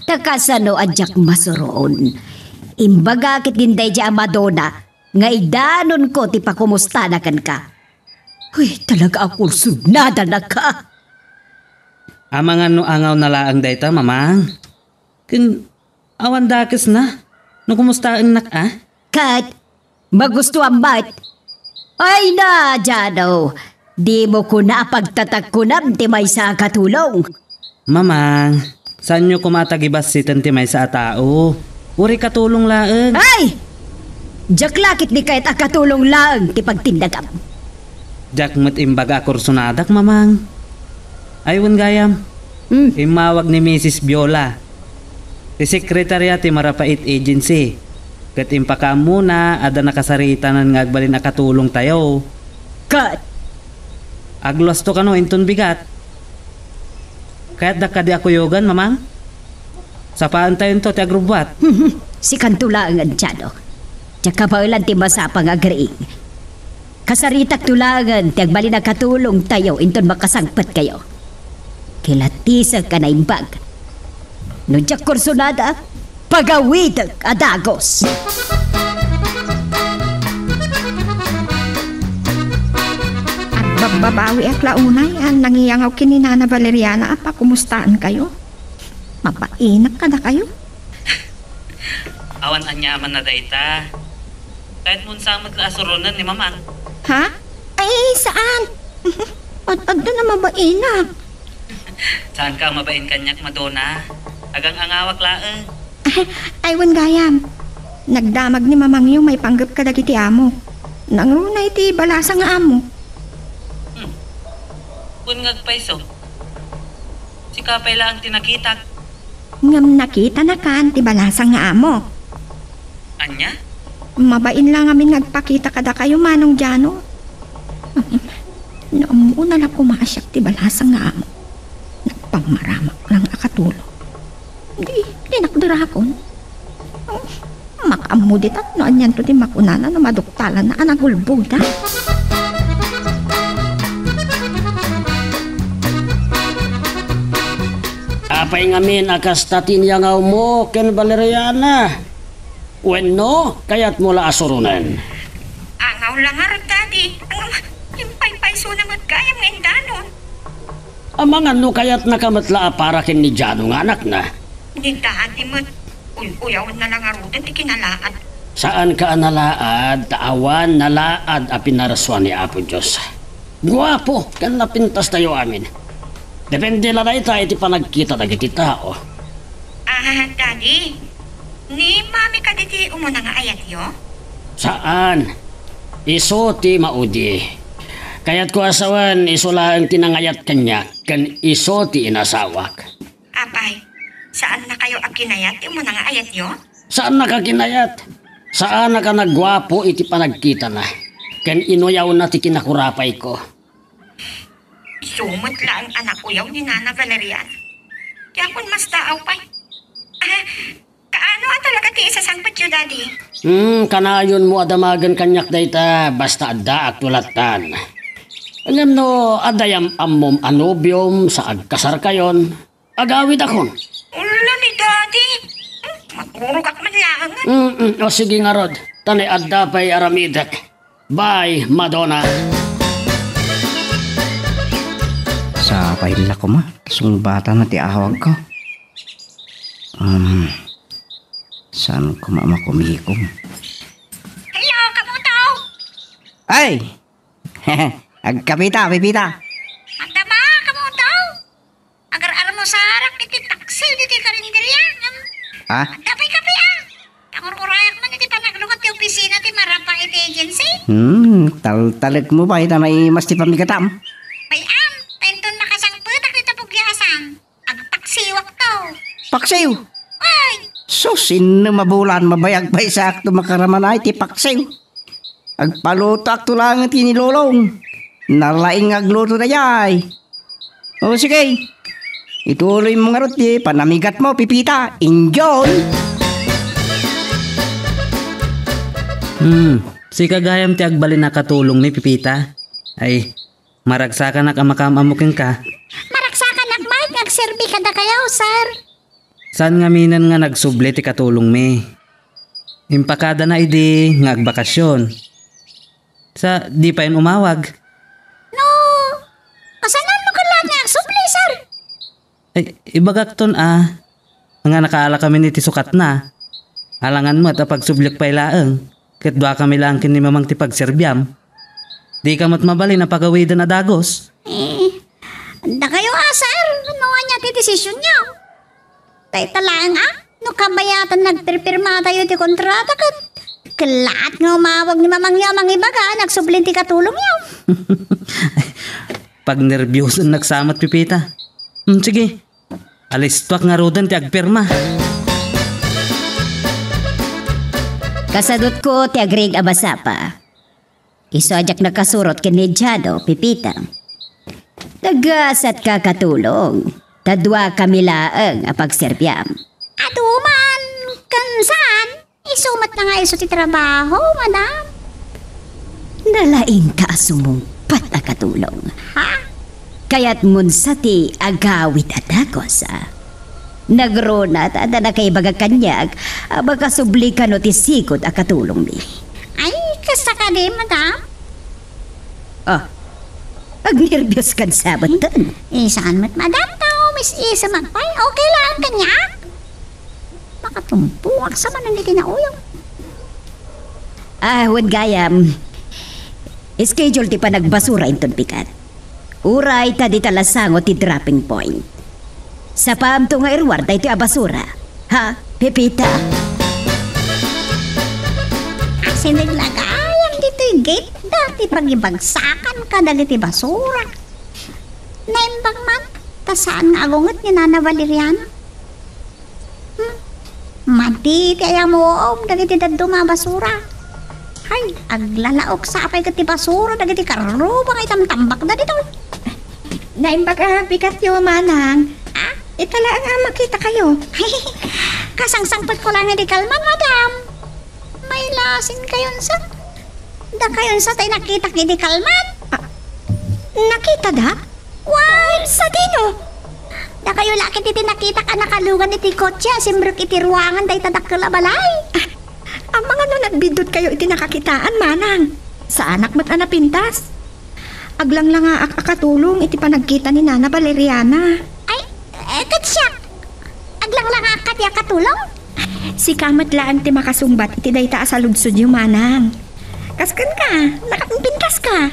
Ta kasano a diak masuroon? Imbaga ket din daydiay a Madonna nga idanonko ti pakumustana kenka. Uy, talaga a kursunada naka. Amangan no angawna laeng dayta, mamang. Ken awan dakesna no kumustaennak a? Ket magustuam met. Ay na, Jano, dimo kuna a pagtatakkunam ti maysa a katulong. Mamang, saanyo koma a tagibassiten ti maysa a tao. Uray katulong laeng. Ay! Diak la ketdi kayat a katulong laeng ti pagtindagam. Diak met imbaga a kursunadak, mamang. Ay, wen gayam. Hmm. Immawag ni Misis Viola, ti sekretarya ti Marapait Agency, ket impakaammona adda nakasaritanan nga agbalin a katulongtayo. Ket? Agluasto kano inton bigat. Kayatdak kadi a kuyogan, mamang? Sapaentayonto ti agrubbuat. Sikanto laengen, Jano. Diak kabaelan ti masapa nga agriing. Kasaritakto laengen ti agbalin a katulongtayo inton makasangpetkayo. Kilatisek a naimbag. No diak kursunada, pagawidek a dagus. Agbabbabawiak la unay a nangiyangaw ken ni Nana Valeriana a pakumustaenkayo. Mabainak kadakayo. Awan aniamanna dayta. Kayatmon sa met la a suronen ni Mamang. Ha? Ay, saan? Ad-adda na mabainak. Saanka a mabain kaniak, Madonna? Agang-angawak laeng. Ay, wen gayam. Nagdamag ni Mamangyo maipanggep kadagiti amo. Nangruna iti balasa nga amo. Hmm. Wen nga agpayso. Sika pay laeng ti nakitak. Ngem nakitanakan ti balasa nga amo. Ania? Mabain la ngamin nga agpakita kadakayo, Manong Jano. No ammona la koma a siak ti balasa nga amo, nagpamaramak lang a katulong. Di, di nakderakon. Makaammo ditan no anianto ti makunana no maduktalanna a nagulbodda. Apay ngamin a kasta ti inyangawmo ken Valeriana? Wenno, kayatmo la a suronen? Angaw la ngarud, Daddy. Ngem impaypaysona met gayam nga indanon. Amangan no kayatnaka met la a para ken ni Jano nga anakna. Ni Daddy met, uy-uyawenna la ngaruden ti kinalaad. Saanka a nalaad, ta awan nalaad a pinarsuan ni Apo Dios. Guapo ken napintastayo amin. Depende la dayta iti panagkita dagiti tao. Ah, Daddy, ni Mami kadi ti umuna nga ayatyo? Saan. Isu ti maudi. Kayatko a sawen, isu laeng ti nangayat kaniak, ken isu ti inasawak. Apay, saannakayo a kinayat ti umuna nga ayatyo? Saannak a kinayat. Saanak a nagguapo iti panagkitana. Ken inuyawna ti kinakurapayko. Isu met laeng a nakuyaw ni Nana Valerian. Ti akon mastaaw pay. Ah, kaano a talaga ti isasangpetyo, Daddy? Hmm, kanayonmo a damagen kaniak dayta, basta addaakto lattan. Ngem no adda yam-ammom a nobiom sa agkasarkayon, agawidakon. Ulo ni Daddy. Hmm, maturogak man laeng. Mm, mm. O, sige ngarud. Ta ni adda pay aramidek. Bye, Madonna. Sapay la koma, sungbatan na ti awagko. Um, saan koma makumikom? Hello, Kamuto! Ay! Agkapita, Pipita. Adda ba, Kamuto? Agar-armusarak iti taksi diti karinderya, ngem Ha? Adda pay kape, ah. Tangurkurayak man iti panaglungat ti opisina ti marapa iti agency. Hmm, taltalekmo pay ta naimas ti pamigatam. Bay-am, ta inton makasangpetak dita pugiasan, agpaksiwakto. Paksiw? Ay! Sus, inno mabulan, mabayag pay sakto makaramanay ti paksiw. Agpalutoakto laeng ti ni Lolong. Nalaing nga agluto dayay. O, sige. Ituloy mo ngarud ti panamigatmo, Pipita. Enjoy! Hmm, sika gayam ti agbalin a katulongmi, Pipita. Ay, maragsakanak a makaam-ammo kenka. Maragsakanak met nga agserbi kadakayo, sir. Saan ngamin nga nagsubli ti katulongmi? Impakadana idi nga agbakasyon. Sa di payen umawag. No, kasano mo kalaat nga agsubli, sir? Ay, ibagakton a, nga nakaala kami iti sukatna. Alangan met a pagsubliak pay laeng, ket duakami laeng ken ni Mamang ti pagserbiam. Dika met mabalin a pagawiden a dagus. Eh, dakayo a, sir, no ania ti desisionyo? Dayta laeng a, no kabayatan nagpirpirmatayo ti kontrata ket kellaat nga umawag ni Mamangyo a mangibaga a nagsublin ti katulongyo. Pagnerbiosennaksa met, Pipita. Hmm, sige. Alistoak ngaruden ti agpirma. Kasadutko ti agrig a basapa. Isu a diak nakasurot ken ni Jano, Pipita. Nagasatka katulong, ta duakami laeng a pagserbiam. Adu man, ken saan? Isu met nga isu ti trabaho, madam. Nalaingka a sumungpat a katulong. Ha? Kayatmon sa ti agawid a dagus, a? Nagruna ta adda nakaibaga kaniak a makasubli kano ti sigud a katulongmi. Ay, kasta kadi, madam? Ah, agnerbios kan sabat tan. Eh, saan met, madam? Tao, mis-isem agpay. Okay lang kaniak. Makatumpuak sa manen iti nauyaw. Ah, wen gayam. Schedule ti panagbasura inton pikat. Uray ta dita la sango ti dropping point. Sapaamto nga iruar daytoy a basura. Ha, Pepita? Asin naglagayam ditoy gate da ti pagibagsakan kadagiti basura. Naimbag man, ta saan nga agunget ni Nana Valeriana. Hmm. Madi ti ayamuom dagiti dadduma a basura. Hay, aglalaok sa apay ket ti basura dagiti karruba nga itamtambakda ditoy. Naimbag a bikatyo, manang. Ah? Ita laeng a makitakayo. Kasangsangpetko laeng idi kalman, madam. Mailasin kayon sa. Dakayon sa tay nakitak idi kalman. Ah, nakitada? Wen, sadino? Dakayo la ket iti nakitak a nakalugan iti kotse a simrek iti ruangan dayta dakkel a balay. Ah, amangan no nagbiddutkayo iti nakakitaan, manang. Saanak met a napintas. Aglanglangaak a katulong iti panagkita ni Nana Valeriana. Ay, eh, ket siak, aglanglangaak kadi a katulong? Sika met laeng ti makasungbat iti dayta a saludsodyo, manang. Kas kenka, nakapimpintaska.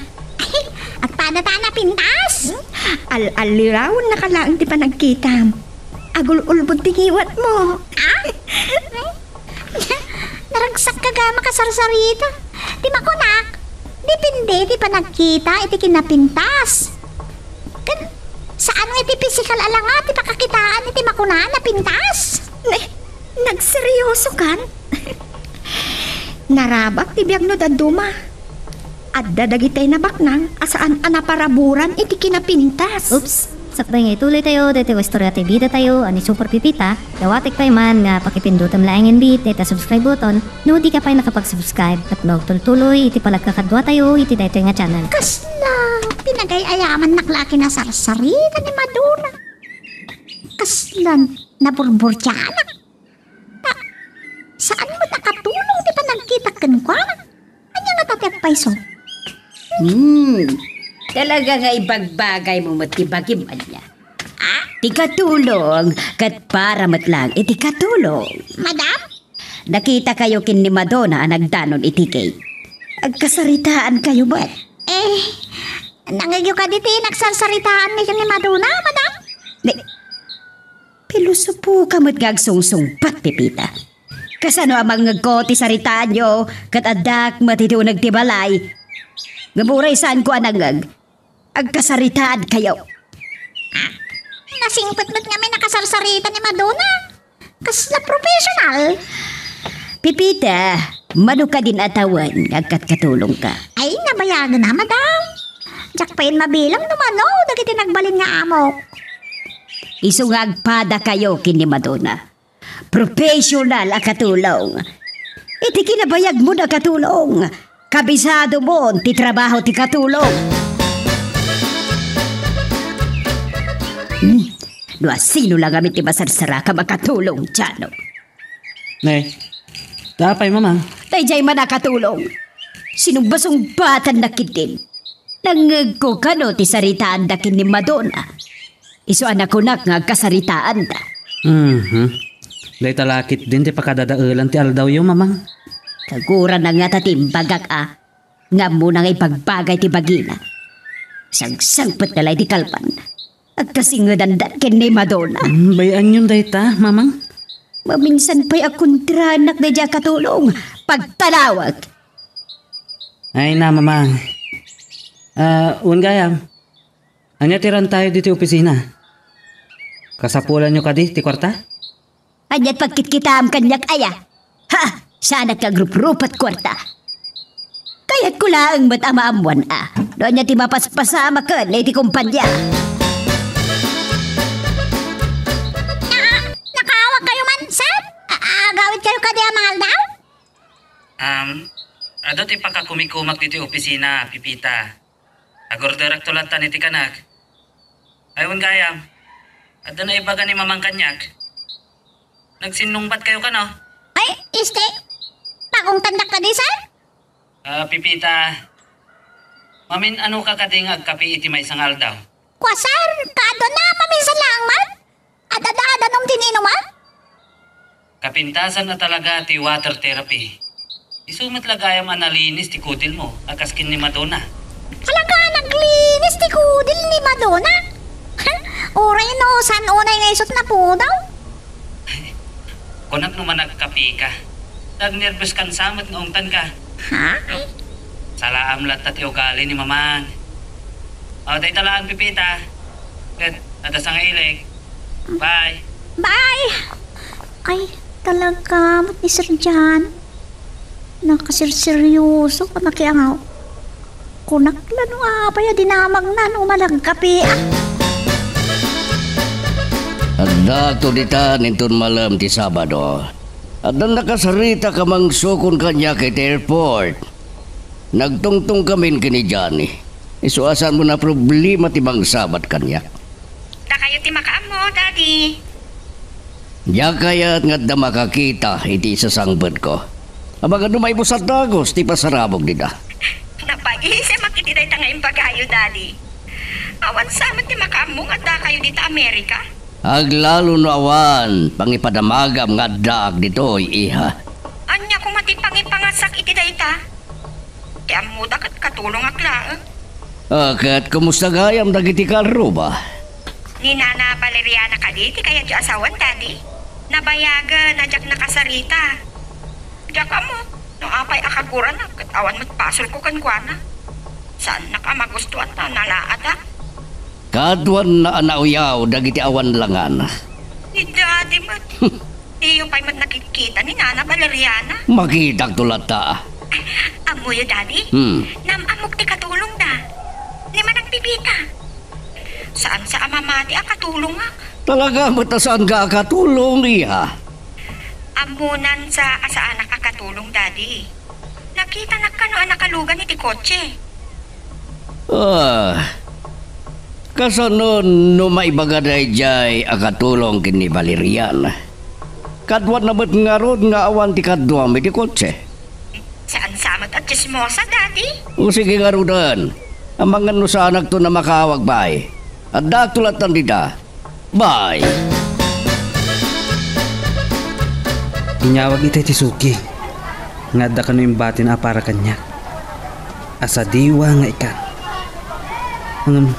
Agpada ta napintas? Al-allirawen naka laeng ti panagkitam. Agul-ulbod ti ngiwatmo. Ah? Naragsak ka ga makasarsarita. Ti makunak, depende ti panagkita iti kinapintas. Ken, saan nga iti pisikal a langa ti pakakitaan iti makuna a napintas? Ne, nagseryoso kan? Narabak ti biag no dadduma. Adda dagiti nabaknang a saan a naparaburan iti kinapintas. Oops! Sakbay nga ituloy tayo, daytoy nga istorya ti bida tayo, a ni Super Pipita, dawatek pay man nga pakipindutem laengen bit dayta subscribe button, no di ka pay nakapag-subscribe, tapno agtultuloy iti panagkakadua tayo iti daytoy nga channel. Kasla, pinagay-ayaman nak la a kinasarsarita ni Madonna. Kasla, naburburtianak. Ah, saan met a katulong ti panagkitak kenkuana? Ania ngata ti agpayso? Hmm. Talaga nga ibagbagaymo met ti bagim, ania? Ah? Ti katulong, ket para met laeng iti katulong. Madam? Nakitakayo ken ni Madonna a nagdanon iti gate. Agkasaritaankayo met. Eh, nangngegyo kadi ti nagsarsaritaan ni, ni Madonna, madam? Ni, Pilosopo ka met nga agsungsungbat, Pipita. Kasano a mangngegko ti saritaanyo ket addak met iti uneg ti balay? Ngem uray saanko a nangngeg, agkasaritaankayo. Ah, nasingpet met ngamin a kasarsarita ni Madonna. Kasla professional. Pipita, mano kadin a tawen nga agkatkatulongka? Ay, nabayagen a, madam. Diak pay mabilang no mano dagiti nagbalin nga amok. Isu nga agpadakayo ken ni Madonna. Professional a katulong. Iti kinabayagmon a katulong, kabisadmon ti trabaho ti katulong. Hmm, no asino la ngamin ti masarsaraka makatulong, Jano? Ne, apay, Mamang? Daydiay man a katulong. Sinumbasungbatannak ketdin. Nangngegko kano ti saritaanda ken ni Madonna. Isu a nakunak nga agkasaritaanda. Mhm. Dayta la ketdin ti pakadadaelan ti aldawyo, Mamang. Kagurana ngata ti imbagak a, nga ammona nga ibagbagay ti bagina. Sangsangpetna la iti kalban. Agkasingedanda ken ni Madonna. Hmm, bay-anyon dayta, Mamang? Maminsan pay a kontranak daydiay a katulong. Pagtalawak! Ay na, Mamang. Ah, wen gayam. Ania ti rantayo ditoy opisina? Kasapulanyo kadi ti kuarta? Ania ti pagkitkitaam kaniak aya? Ha? Saanak nga agruprupat kuarta. Kayatko laeng met a maammoan a no ania ti mapaspasamaken iti kompania. Na-, nakaawagkayo man, sir? A-, agawidkayo kadi a mangaldaw? Um, adu ti pakakumikumak ditoy opisina, Pipita. Agorderakto latta iti kanak. Ay, wen gayam, adda naibaga ni Mamang kaniak. Nagsinnungbatkayo kano? Ay, este, pagungtandak kadi, sir? Ah, Pipita, mamin-anoka kadi nga agkape iti maysa nga aldaw? Kua, sir, kaaduna, maminsan laeng man. Adda, adda, adanom ti inuman? Kapintasan a talaga ti water therapy. Isu met la gayam a nalinis ti kudilmo a kas ken ni Madonna. Talaga a naglinis ti kudil ni Madonna? Uray no saan unay nga isut' napudaw? Kunak no managkapeka. Nagnerbioskan sa met nga ungtanka. Ha? Ay. Salaam latta ti ugali ni Mamang. O, dayta laeng, Pipita. Ket, adda sangailik. Bye. Bye. Ay, talaga met ni Sir John. Nakasirseryoso a makiangaw. Kunak la no apay a dinamagna no managkape, a. Addaakto ditan inton malem ti Sabado. Addan nakasarita ka mangsukon kaniak iti airport. Nagtungtongkamin ken ni Johnny. Isu a saanmo a problema ti mangsabat kaniak. Dakayo ti makaammo, Daddy. Diak kayat nga adda makakita iti isasangbetko. Amangan no maibusat dagus ti pasarabog dita. Napaisem a Ti dayta nga imbagayo, Daddy. Awan sa met ti makaammo nga addakayo dita Amerika? Aglalo no awan pangipadamagam nga addaak ditoy, iha. Ania koma ti pangipangasak iti dayta? Ti ammoda ket katulongak laeng. Ah, ket kumusta gayam dagiti karruba? Ni Nana Valeriana kadi ti kayatyo a sawen, Daddy? Nabayagen a diak nakasarita. Diak ammo no apay a kaguranak ket awan met basolko kenkuana. Saannak a magustuan ta nalaatak. Kaduanna a nauyaw dagiti awan langan. Ni Daddy met. Diyo pay met nakikita ni Nana Valeriana? Makitakto latta. Ammoyo, Daddy? Hmm. Naam-ammok ti katulongda. Ni Manang Pipita. Saan sa a mamati a katulongak? Talaga met a saanka a katulong, iha? Ammonan sa a saanak a katulong, Daddy. Nakitanak kano a nakalugan iti kotse. Ah, kasano no maibaga daydiay a katulong ken ni Valerian? Kaduana met ngarud nga awan ti kaduam iti kotse. Saan sa met a tsismosa, Daddy? O sige ngaruden, amangan no saanakto a makaawag pay. Addaakto lattan dita. Bye! Inyawag itay ti suki nga adda kano imbatina a para kaniak. Asadiwa nga ikan. Ngem,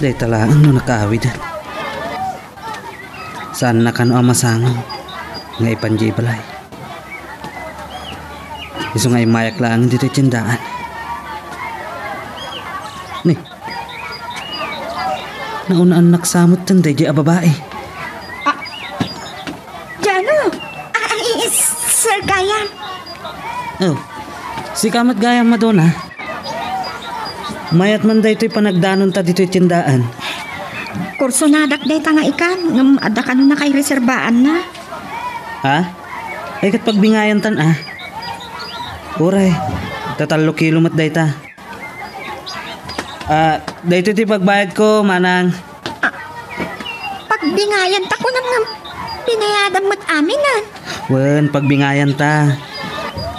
dayta laeng no nakaawiden. Saanna kano a masango nga ipan diay balay. Isu nga immayak laeng ditoy tiendaan. Ni, naun-annak sa metten daydiay a babai. Ah, Jano! Ah, ay, Sir Gayam. Oh, sika met gayam, Madonna. Mayat man daytoy panagdanonta ditoy tiendaan. Kursonadak dayta nga ikan, ngem adda kano nakaireserbaanna. Ha? Ay, ket pagbingayantan, ah. Uray, tatallo kilo met dayta. Ah, daytoy ti pagbayadko, manang. Ah, pagbingayanta kunam ngem binayadam met amin, ah. Wen, pagbingayanta.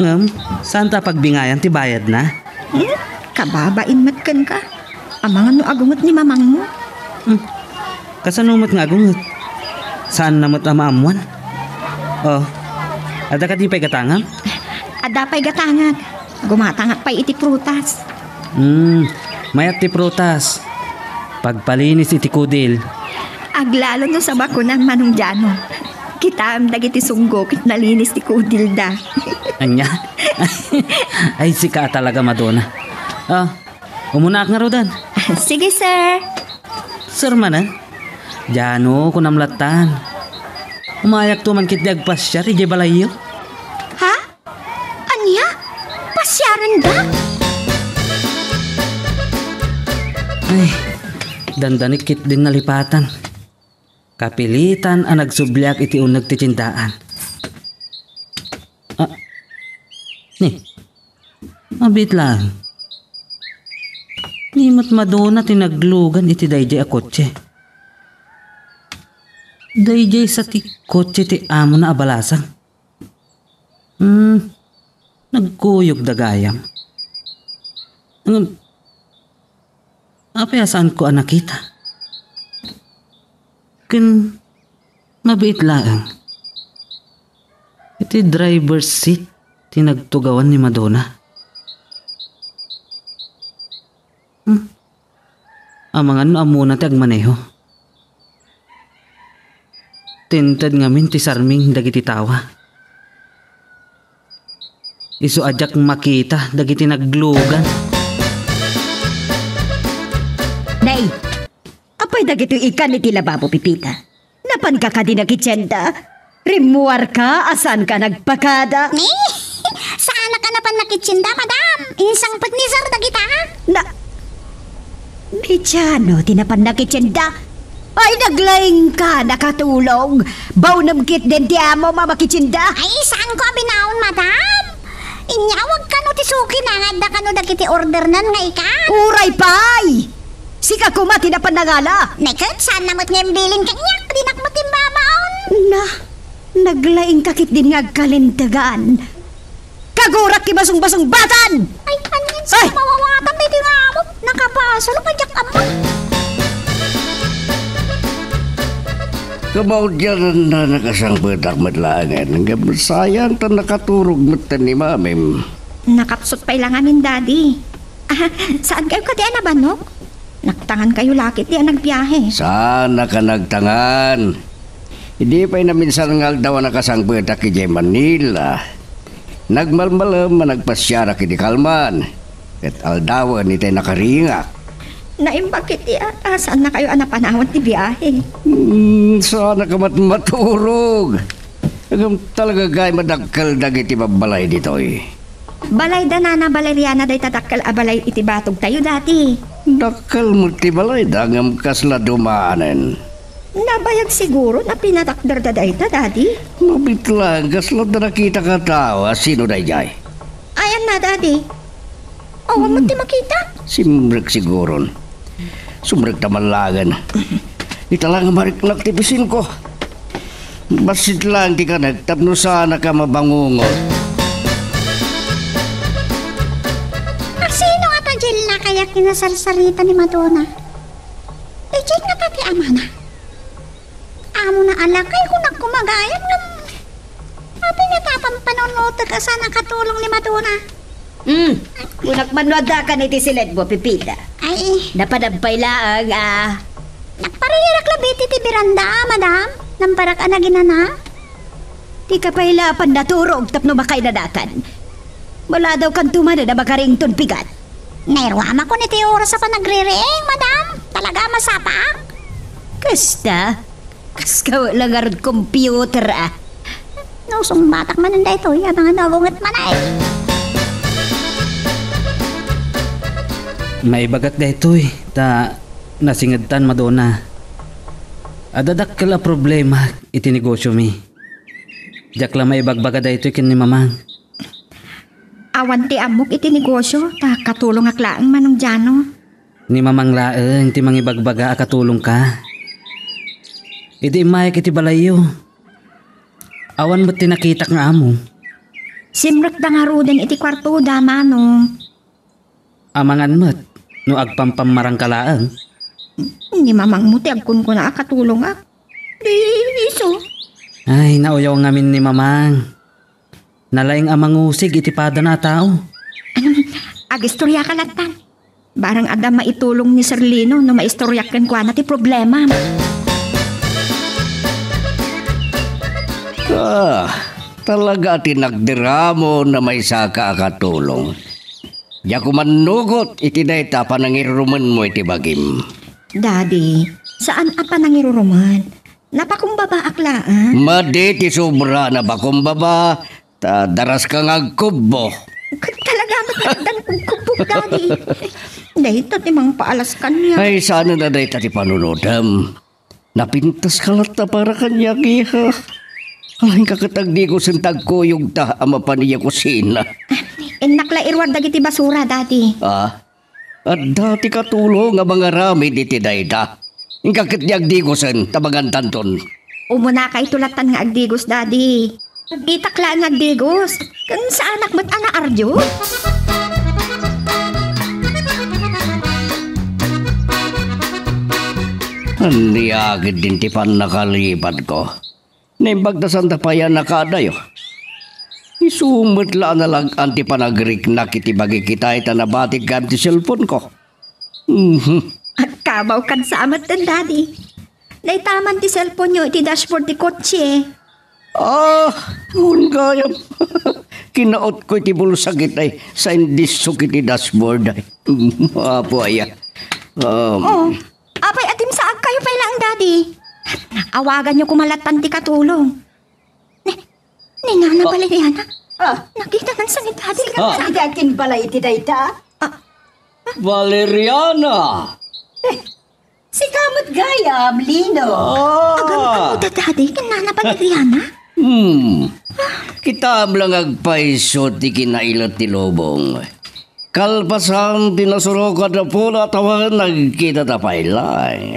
Ngem, saanta pagbingayan ti bayadna? Hmm? Kababain met kenka. Amangan no agunget ni mamangmo. Hmm. Kasano met nga agunget? Saanna met a maammuan? Oh, adda kadi pay gatangam? Adda pay gatangak. Gumatangak pay iti prutas. Hmm, mayat ti prutas. Pagpalinis iti kudil. Aglalo no sabakon, Manong Jano. Kitam dagiti sunggo ket nalinis ti kudilda. Ania? Ay, sika a talaga, Madonna. Ah, umunaak ngaruden. Sige, sir. Sir manen? Jano, kunam lattan. Umayakto man ketdi agpasiar idiay balayyo. Ha? Ania? Pasiarenda? Ay, dandanik ketdin nalipatan. Kapilitan a nagsubliak iti uneg ti tiendaan. Ah, ni, mabiit laeng. Ni met Madonna ti naglugan iti daydiay a kotse. Daydiay sa ti kotse ti amona a balasang. Hmm, nagkuyogda gayam. Ngem, apay a saanko a nakita? Ken mabiit laeng. Iti driver's seat ti nagtugawan ni Madonna. Hmm. Amangan no ammona ti agmaneho. Tinted ngamin ti sarming dagiti tawa. Isu a diak makita dagiti naglugan. Nay, apay dagitoy ikan iti lababo, Pipita? Napanka kadi nakitienda? Rimmuarka a saanka nagpakada? Ni? Saanak a napan nakitienda, madam. Insangpet ni sir dagita. Na, ni Jano ti napan nakitienda? Ay, naglaingka, nakatulong. Baonem ketdin ti amom a makitienda. Ay, saanko a binaon, madam. Inyawag kano ti suki na nga adda kano dagiti ordernan nga ikan. Uray pay! Sika koma ti napan nangala. Neket, saanna met nga imbilin kaniak, dinak met imbabaon. Na, naglaingka ketdin nga agkalintegan. Kagurak ti basungbasungbatan! Ay, ania Say! Mawawatan daytoy nga amok. Nakabasol nga diak ammo. Kamaudianna, nakasangpetak met laengen. Ngem sayang ta nakaturog metten ni Mamim. Nakapsut pay la ngamin, Daddy. Ah, saan kayo kadi a nabannok? Naktangan kayo la ketdi a nagbiahe. Saan a ka nagtangan? Idi pay naminsan nga aldaw a nakasangpetak idiay Manila, nagmalmalem a nagpasiarak iti kalman, ket aldawen itay nakaringak. Naimbag ketdi a, a, saan na kayo a napanawan ti biahe. Hmm, saan a ka met maturog. Ngem talaga gayam a dakkel dagiti babbalay ditoy. Balay da Nana Valeriana dayta dakkel a balay iti batogtayo, Daddy. Dakkel met ti balayda, ngem kasla dumanen. Nabayag siguro a pinadakderda dayta, Daddy. Mabiit laeng, kasla adda nakitak a tao. A sino daydiay? Ayanna, Daddy. Awan met ti makita. Simrek siguron. Sumrekta man laengen. Ita la nga mariknak ti bisinko. Bassit laeng ti kanek tapno saan a ka mabangungot. A sino ngata diay lakay a kinasarsarita ni Madonna? Diay ngata ti amana? Amona a lakay, kunak koma gayam ngem apay ngata a pampanunotek a saan a katulong ni Madonna? Hmm, kunak man no addakan iti siledmo, Pepita. Ay. Napadam pay laeng a. Nagparirak labi iti beranda, madam. Namparak a naginana. Dika pay la a pannaturog tapno makainanakan. Maladawkanto manen a makarington pigat. Nairuamakon iti oras a panagririing, madam. Talaga a masapak. Kasta? Kas ka la ngarud computer, a. No, sungbatak manen daytoy, amangan no abunget manen. Maibagak daytoy, ta nasingedtan, Madonna. Adda dakkel a problema iti negosyomi. Diak la maibagbaga daytoy ken ni Mamang. Awan ti ammok iti negosyo, ta katulongak laeng, Manong Jano. Ni Mamang laeng ti mangibagbaga a katulongka. Idi immayak iti balayyo, awan met ti nakitak nga amo. Simrekda ngaruden iti kuartoda, Manong. Amangan met no agpampammarangka laeng. Ni Mamangmo ti agkunkuna a katulongak. Di isu. Ay, nauyaw ngamin ni Mamang. Nalaing a mangusig iti padana a tao. Agistoriaka lattan. Barang adda maitulong ni Sir Lino no maistoriak kenkuana ti problema. Ah, talaga ti nagdiramon a maysaka a katulong. Diak mannugot iti dayta a panangirurumenmo iti bagim. Daddy, saan a panangirurumen. Napakumbabaak laeng. Madi ti sobra a napakumbaba, ta daraska nga agkubbo. Ket talaga met addan kugkubbok, Daddy. Dayta ti mangpaalas kaniak. Ay, saan a dayta ti panunotem. Napintaska latta para kaniak, iha. Alaenka ket agdigosen ta agkuyogta a mapan idiay kusina. Innak la iruar dagiti basura, Daddy. Ah? Adda ti katulong a mangaramid iti dayta. Inka ket di agdigosen ta magantanton. Umunakayto lattan nga agdigos, Daddy. Ditak laeng nga agdigos. Ken saanak met a naardio. Ania ketdin ti pannakalipadko? Naimbag ta sanda pay a nakaadayo. Isu met la a nalag-an ti panagriknak iti bagik itay ta nabatik gayam ti cellphone-ko. Mhm. Agkamawkan sa amat, Daddy. Naitaman ti cellphone-yo iti dashboard ti kotse. Ah, wen gayam. Kinautko iti bulsak itay, sa indisok iti dashboard ay. Apo aya. Um, Oh, apay, agimsaagkayo pay laeng, Daddy. Awaganyo koma lattan ti katulong. Ni, ni Nana Ah. Valeriana. Ah. Nakita man sa ni Daddy. Ah. Saan ti akin balay iti dayta? Ah. Valeriana! Eh, sika met gayam, Lino. Ah. Agam-, amo da, Daddy, ken Nana Valeriana? Hmm. Kitaem la nga agpayso ti kinailet ti lubong. Kalpasan ti nasurok a dapu, awan nagkita ta pay laeng.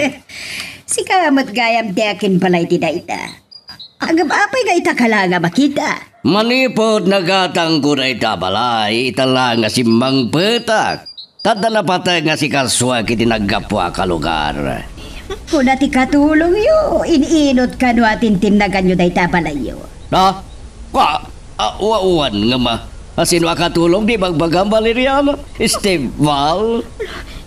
Sika met gayam ti akin balay ti dayta. Agam-, apay nga ita ka la nga makita? Manipud nagatangko dayta a balay, ita la nga simmangpetak. Tadda napateg nga sikasuak iti naggapuak a lugar. Kuna ti katulongyo, in-inot kano a tintinnaganyo dayta a balayyo. Ha? Kwa, a, wa-, wan nga ma. A, sino a katulong ti bagbagam, Valeriana? Esteval?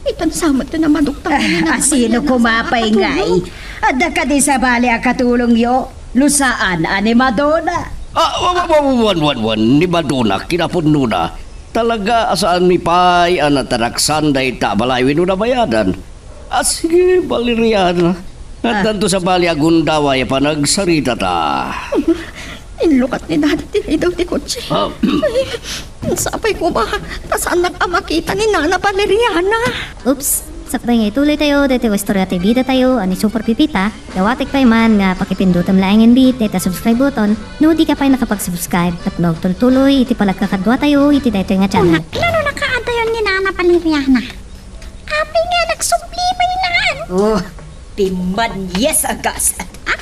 Itan sa met ti namadukta. Ah, a, sino kumapay ngay? Adda kadi sabali a katulongyo? No saan a ni Madonna? Ah, wa-, wa-, wa-, wan, wan, wan. Ni Madonna, kinapudnona. Talaga a saan mi pay a nataraksan dayta a balay wenno nabayadan. Ah, sige, Valeriana. Ah. Addanto sabali a gundaway a panagsaritata. Inlukat ni Daddy ti ridaw ti kotse. Ah. Ay, sapay koma, ta saannak a makita ni Nana Valeriana. Oops, sakbay nga ituloy tayo, daytoy nga istorya ti bida tayo, a ni Super Pipita, dawatek pay man nga pakipindutem laeng inbit, dayta subscribe button, no di ka pay nakapag-subscribe, tapno agtultuloy iti panagkakadua tayo, iti daytoy nga channel. Unakla no nakaadayon ni Nana Valeriana. Apay nga nagsubli pay laeng? Oh, pimmanias a gasat. Ah?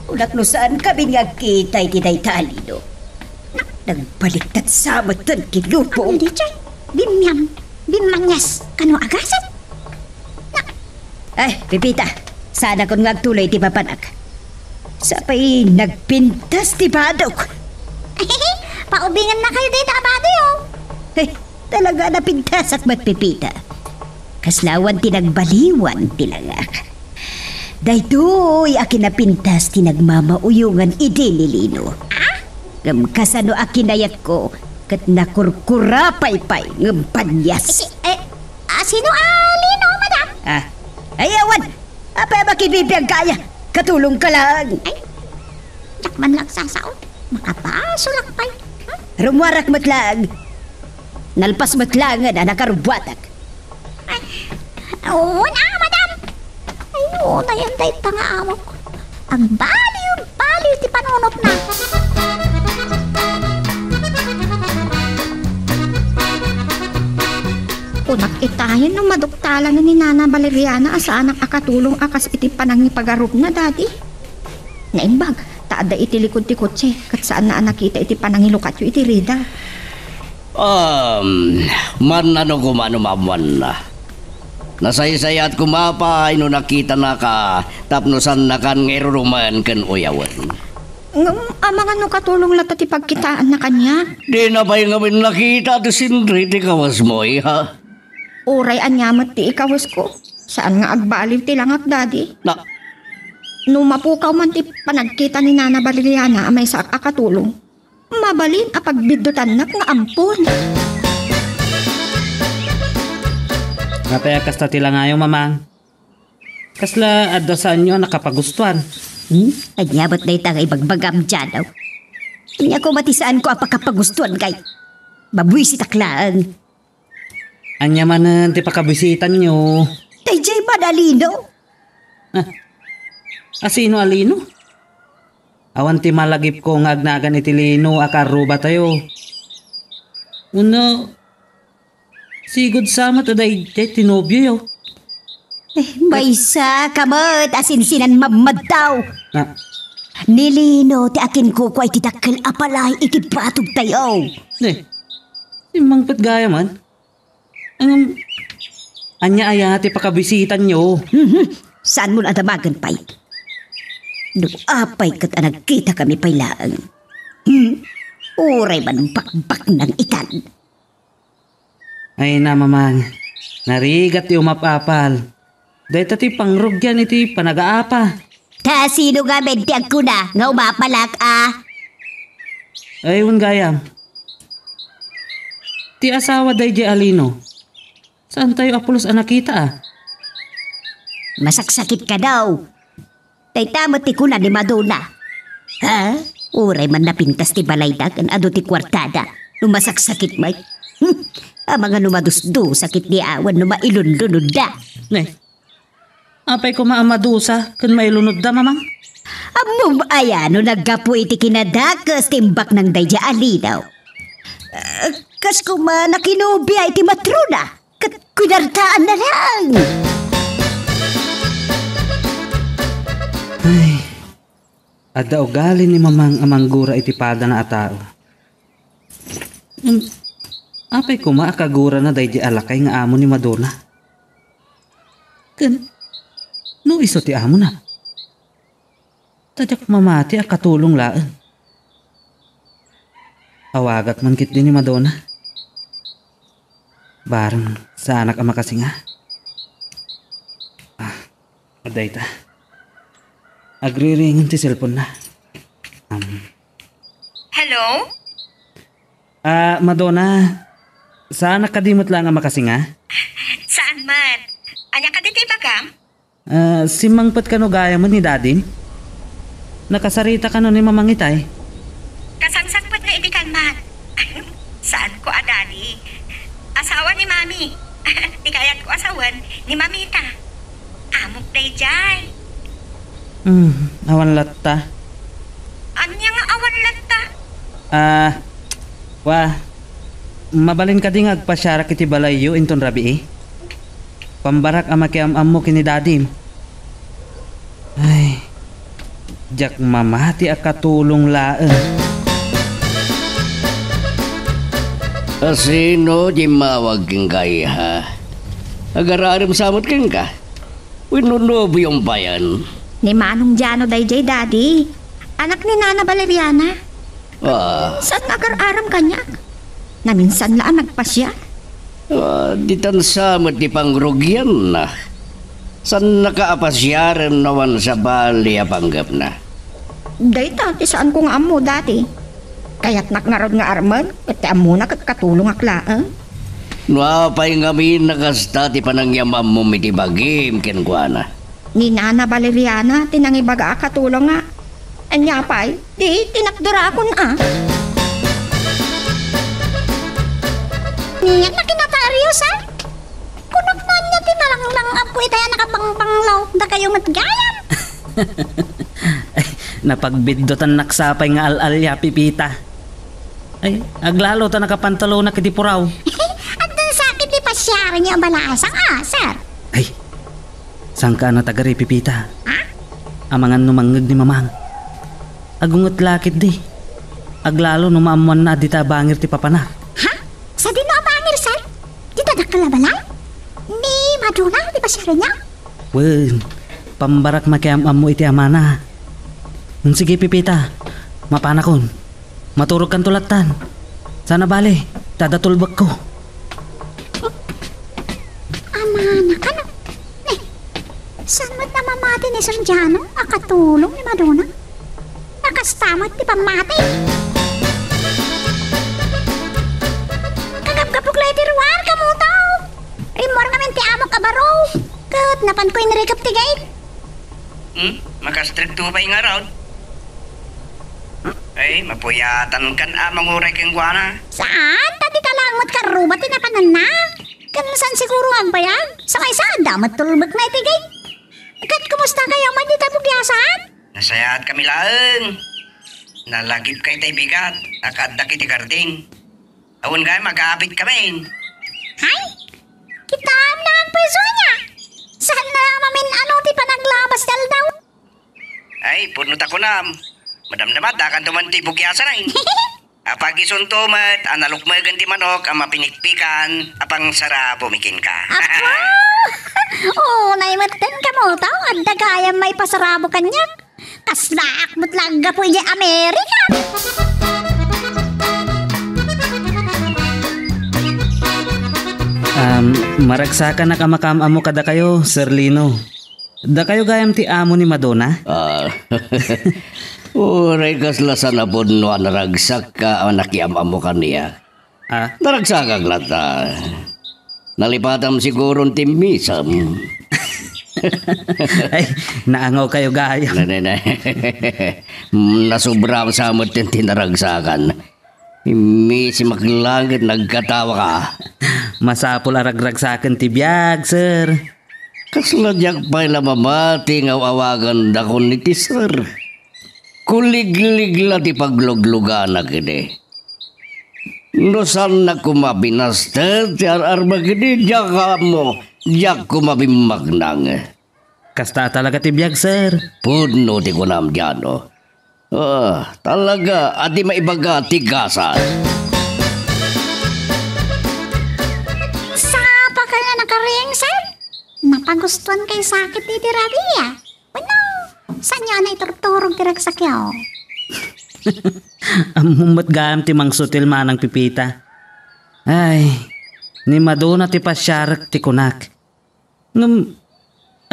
Unak no saan kami nga agkita iti dayta a lino. Nak, nagbaliktad sa metten ti lubong. Ano di chay? Bimmiam, bimmanias, kano a gasat? Nak. Ay, Pipita, saanakon nga agtuloy iti papanak. Sapay nagpintas ti badok. Paubingennakayo dayta a badoyo. Eh, talaga napintasak met, Pipita. Kasla awan ti nagbaliwan ti langak. Daytoy a kinapintas ti nagmamauyongan idi ni Lino. Ah? Ngem kasano a kinayatko ket nakurkura pay pay ngem panias. Eh, eh, ah, sino a Lino, madam? Ah, ay, awan. Apay a makibibiag ka aya? Katulong ka lang. Ay, diak man lang sao. Makabasolak pay. Hmm? Rummuarak met lang. Nalpas met laengen a nakarubbuatak. Ay, wen a, madam. Ay, unayen dayta nga amok. Agbaliw-baliw ti panunotna. Kunak itayen no maduktalan ni Nana Valeriana a saanak a katulong a kas iti panangipagarupna, Daddy. Naimbag, ta adda iti likud ti kotse, ket saanna a nakita iti panangilukatyo iti rida. Um, mannano koma no maammoanna. Nasaysayat koma pay no nakitanaka tapno saannakan nga irurumen ken uyawen. Ngem, amangan no katulong latta ti pagkitaanna kaniak? Dina pay ngamin nakita ti sinri ti kawasmo, iha. Uray ania met ti ikawasko, saan nga agbaliw ti langak, Daddy. Na- No mapukaw man ti panagkita ni Nana Valeriana a maysaak a katulong, mabalin a pagbiddutannak nga ampon. Apay a kasta ti langayo, Mamang? Kasla adda saanyo a nakapagustuan? Hmm? Ania met dayta nga ibagbagam, Jano? Ania koma ti saanko a pakapagustuan kay mabuisitak laeng. Ania manen ti pakabisitanyo? Daydiay man a lino. Ah, asino a lino? Awan ti malagipko nga agnagan iti lino a karrubatayo. Wenno, sigud sa met a daydiay ti nobioyo. Eh, maysa ka met a sinsinammadtaw. Ah. Ni Lino ti akinkukua iti dakkel a balay iti batogtayo. Eh, simmangpet gayam. Ngem, ania aya ti pakabisitanyo? Mhm. Saanmo a damagen pay? No apay ket a nagkitakami pay laeng. Hmm? Uray man bakbaknang itan. Ay na, Mamang, narigat ti umap-apal. Dayta ti pangrugian iti panagaapa. Ta sino ngamin ti agkuna nga umapalak a? Ay, wen gayam. Ti asawa daydiay a lino. Saantayo a pulos a nakita a? Masaksakit ka daw. Dayta met ti kuna ni Madonna. Ha? Uray man napintas ti balayda ken adu ti kuartada. No masaksakit met. Hmm. Amangan no madusdusa ket ni awan no mailunlunodda. Ne. Apay koma a madusa ken mailunodda, Mamang? Ammom aya no naggapu iti kinadakes ti imbaknang daydiay a lino? Eh, kas koma nakinobia iti matrona ket kudartaanna lang. Ay, adda ugali ni Mamang a manggura iti padana a tao. Ngem apay koma a kagurana daydi a lakay nga amo ni Madonna? Ken no isu ti amona, ta diak mamati a katulong laeng. Awagak man ketdi ni Madonna. Bareng saanak a makasinga. Ah, adda ita. Agriringen ti cellphone-na. Um, Hello? Ah, Madonna, saanak kadi met laeng a makasinga? Saan met? Ania kadi ti ibagam? Ah, simmangpet kano gayam ni Dadim? Nakasarita kano ni Mamang itay? Kasangsangpet nga idi kalman. Saanko a Daddy. Asawa ni Mami. Ti kayatko a sawen ni Mamita. Amok daydiay. Hmm, awan latta. Ania nga awan latta? Ah, wa, mabalin kadi nga agpasiarak iti balayyo inton rabii? Pambarak a makiam-ammo ken ni Dadim. Ay, diak mamati a katulong laeng. A sino ti immawag kenka, iha? Agar-arem sa met kenka? Wenno nobiom payen? Ni Manong Jano daydiay, Daddy. Anak ni Nana Valeriana. Ah. Saan nga agar-arem kaniak? Naminsan la a nagpasiar. Ah, ditan sa met ti pangrugianna. Saannaka a pasiaren no awan sabali a panggepna. Dayta ti saanko nga ammo, Daddy. Kayatnak ngarud nga armen, ket ti ammona ket katulongak laeng. No apay ngamin a kasta ti panangyam-ammom iti bagim kenkuana? Ni Nana Valeriana ti nangibaga a katulong nga. Ania pay, di tinakderakon a. Nia, nakinatario, sir? Kunok no ania ti nalanglang-apko itay a nakabangbanglaw, dakayo met gayam. Ay, napagbiddutannak sapay nga al-alia, Pipita. Ay, aglalo ta nakapantalonak iti puraw. Addan sakit ti pasiarenyo a balasang, ah, sir. Ay, sangka a natagari, Pipita. Ha? Amangan no mangngeg ni Mamang. Agunget la ketdi. Aglalo no maammoanna a dita bangir ti papanak. Ha? Sadino a bangir, sir? Dita dakkel a balay? Ni Madonna ti pasiarenyo? Wen, pambarak makiam-ammo iti amana. Ngem sige, Pipita, mapanakon. Maturogkanto lattan. Saan a bale, ta adda tulbekko. Amana kano? Ne, saan met a mamati ni Sir Jano a katulong ni Madonna? Nakasta met ti pammati. Kagapgapok la iti ruar, kamotaw. Rimmuar ngamin ti amok a baro. Ket napanko inrikep ti gate. Hmm? Makastrikto pay ngarud? Ay, mapuyatankan a manguray kenkuana. Saan? Ta dita laeng met karruba ti napananna. Ken saan siguro nga agbayag? Sakaysa, adda met tulbekna iti gate. Ket kumusta kayo man dita bugiasan? Nasayaat kami laeng. Nalagipka itay bigat a kaaddak iti garding. Awan gayam agapit kami. Hay, kitaem la nga agpayso ania. Saan na mamin-ano ti panaglabas ti aldaw? Ay, pudno ta kunam. Madamdama, dakanto man ti bugiasan ay. Apag isunto met a nalukmegen ti manok a mapinikpikan a pangsarabo mi kenka. Apo! Unay met ten kamotaw, adda gayam maipasarabo kaniak. Kaslaak met la gapu idiay Amerika. Um, maragsakanak a makaam-ammo kadakayo, Sir Lino. Dakayo gayam ti amo ni Madonna? Ah, uray kasla saan a pudno a naragsakka a nakiam-ammo kaniak. Ah? Naragsakak latta. Nalipatam siguron ti misem. Ay, naangaw kayo gayam. Ne, ne, ne. Nasubra sa met ti naragsakan. Immisim a langit, nagkatawa ka. Masapul a ragragsaken ti biag, sir. Kasla diak pay la mamati nga aw-awagandakon iti sir. Kuliglig la ti paglugluganak idi. No saannak koma binasted ti ar-armak idi, diak ammo, diak koma bimmaknang. Kasta talaga ti biag, sir. Pudno ti kunam, Jano. Ah, talaga a di maibaga ti gasat. Pagustuan kay sakit iti rabii. Wenno, saanyo a naiturturog ti ragsakyo? Ammom met gayam ti mangsutil, Manang Pepita. Ay, ni Madonna ti pasiarek ti kunak. Ngem,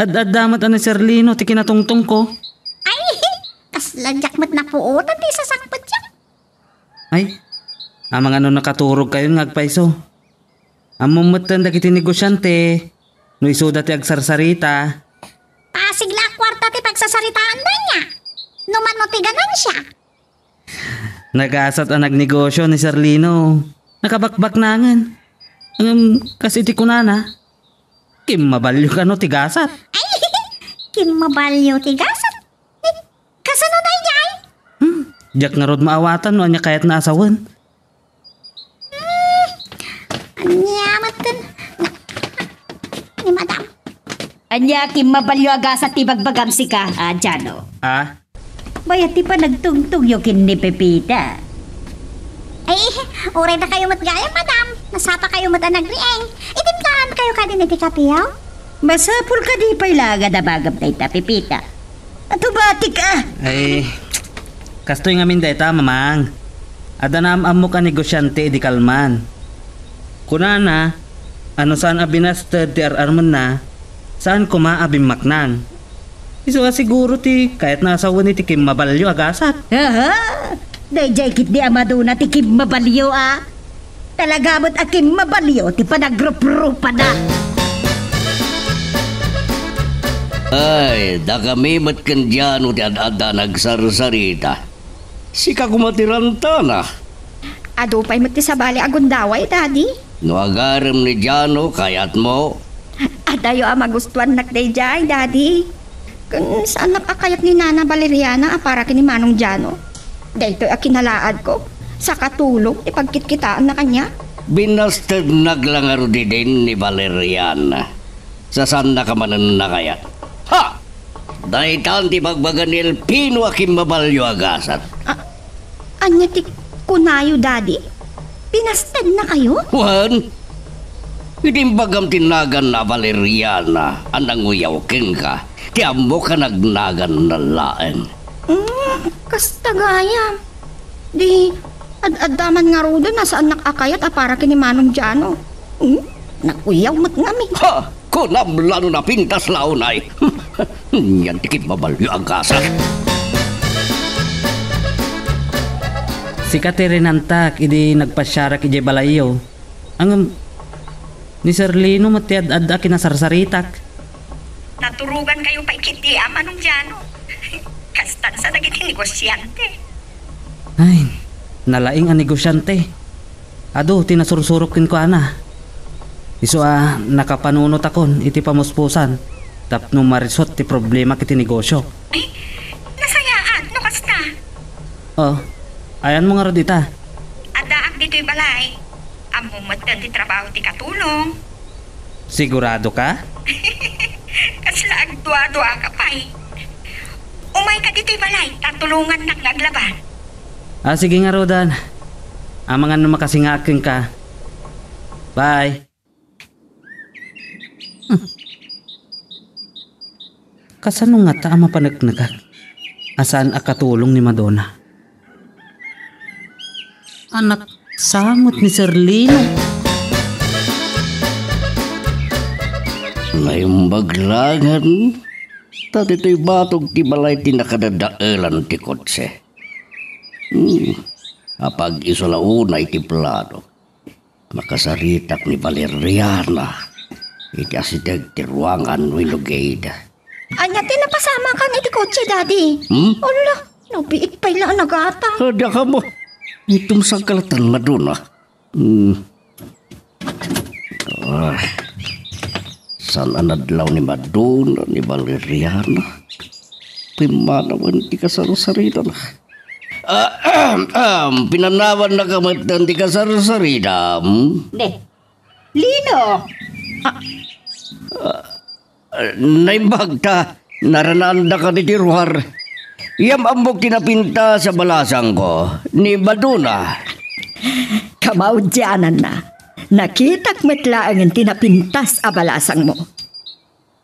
ad-adda met a ni Sir Lino ti kinatungtongko. Ay, kasla diak met napuotan ti isasangpetyo. Ay, amangan no nakaturogkayon nga agpayso. Ammom metten dagiti negosiante no isuda ti agsarsarita. Pasig la a kuarta ti pagsasaritaanda ania? No mano ti ganansia? Nagasat a nagnegosio ni Sir Lino. Nakabakbaknangen. Ngem, kas iti kunana, kimmabalio kano ti gasat. Ay, kimmabalio ti gasat? Eh, kasano daydiay? Hmm, diak ngarud maawatan no ania kayatna a sawen. Hmm, ania metten? Ni madam. Ania, kimmabalio a gasat ti bagbagam sika, a Jano? Ah? Bayat ti panagtugtogyo ken ni Pepita. Ay, uray dakayo met gayam, madam. Nasapakayo met a nagriing. Itimplarankayo kadi iti kapeyo? Masapul kadi pay la nga damagam dayta, Pepita. Atubatik a! Ay, kastoy ngamin dayta, Mamang. Adda naam-ammok a negosiante idi kalman. Kunana, a no saan a binasted ti ar-armenna, saan koma a bimmaknang. Isu a siguro ti kayatna a sawen iti kimmabalio a gasat. Aha! Daydiay ketdi a Madonna ti kimmabalio a. Talaga met a kimmabalio ti panagruprupada. Ay, dakami met ken Jano ti ad-adda a nagsarsarita. Sika koma ti rantana. Adu pay met ti sabali a gundaway, Daddy. No agarem ni Jano, kayatmo? Adayo a magustuannak daydiay, Daddy. Ken saannak a kayat ni Nana Valeriana a para ken ni Manong Jano. Daytoy a kinalaadko, sakatulong ti pagkitkitaanna kaniak. Binastednak la ngarud idin ni Valeriana. Sasaannak a manen a kayat. Ha! Daytan ti ibagbaga ni Elpino a kimmabalio a gasat. A-, ania ti kunayo, Daddy? Binastednakayo? Wen, idi imbagam ti naganna a Valeriana a nanguyaw kenka, ti ammok a nagnaganna laeng. Mm, kasta gayam. Di, ad-adda man ngaruden a saannak a kayat a para ken ni Manong Jano. Hmm? Naguyaw met ngamin. Ha! Kunam la no napintas la unay. Yan ti kimmabalio a gasat. Sika ti rinantak idi nagpasiarak idiay balayyo. Ngem, ni Sir Lino met ti ad-adda a kinasarsaritak. Naturogankayo pay ketdi a Manong Jano. Kastan sa dagiti negosiante. Ay, nalaing a negosiante. Adu ti nasursurok kenkuana. Isu a nakapanunotakon iti pamuspusan tapno marisot ti problema iti negosio. Ay, nasayaat no kasta. Oh, ayanmo ngarud ita? Addaak ditoy balay. Ammom met ti trabaho ti katulong. Sigurado ka? Kasla agdua-dua ka pay. Umay ka ditoy balay, ta tulongannak nga aglaba. Ah, sige ngaruden. Amangan no makasingaak kenka. Bye. Hmm. Kasano ngata a mapaneknekak a saan a katulong ni Madonna? Anak sa met ni Sir Lino. Naimbag la ngarud, ta ditoy batog ti balay ti nakadadaelan ti kotse. Hmm. Apag-isu la unay ti plano. Makasaritak ni Valeriana iti asideg ti ruangan wenno gate. Ania ti napasamakan iti kotse, Daddy? Hmm? Ala, no biit pay la a nagata. Adda ka mo. Itum sa kalatan, Madonna. Hmm. Ah, saan a nadlaw ni Madonna, ni Valeriana? Pimmanawen ti kasarsaritana. Ah, ahem, ahem, pinanawannaka met ti kasarsaridam? Ne. Lino! Ah, naimbag ta naranaandaka ditoy ruar. Yam-ammok ti napintas a balasangko, ni Madonna. Kamaudiananna, nakitak met laengen ti napintas a balasangmo.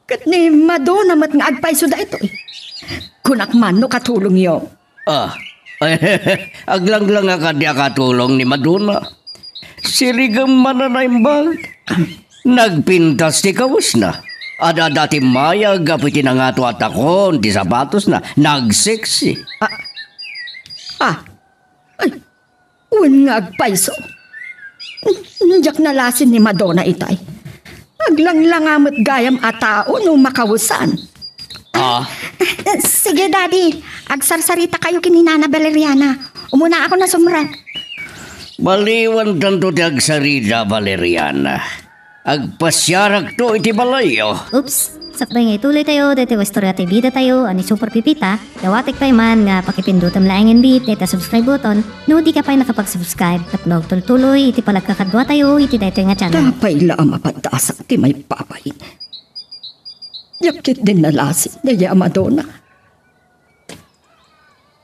Ket ni Madonna met nga agpayso daytoy. Kunak man no katulongyo. Ah, aglanglanga kadi a katulong ni Madonna. Sirigem man a naimbag. Nagpintas ti kawesna. Ad-adda ti mayag gapu iti nangato a takon ti sapatosna. Nagseksi. Ah, ah, ay, wen nga agpayso. Diak nalasin ni Madonna itay. Aglanglanga met gayam a tao no makawesan. Ah? Sige, Daddy. Agsarsarita kayo ken ni Nana Valeriana. Umuna ako na sumrek. Baliwan tanto ti agsarita, Valeriana. Agpasiarakto iti balayyo. Oops! Sakbay nga ituloy tayo, daytoy nga istorya ti bida tayo, a ni Super Pipita, dawatek pay man nga pakipindutem laengen bit dayta subscribe button, no di ka pay nakapag-subscribe, tapno agtultuloy iti panagkakadua tayo iti daytoy nga channel. Apay la a mapadasak ti maipapain. Diak ketdin nalasin daydi a Madonna.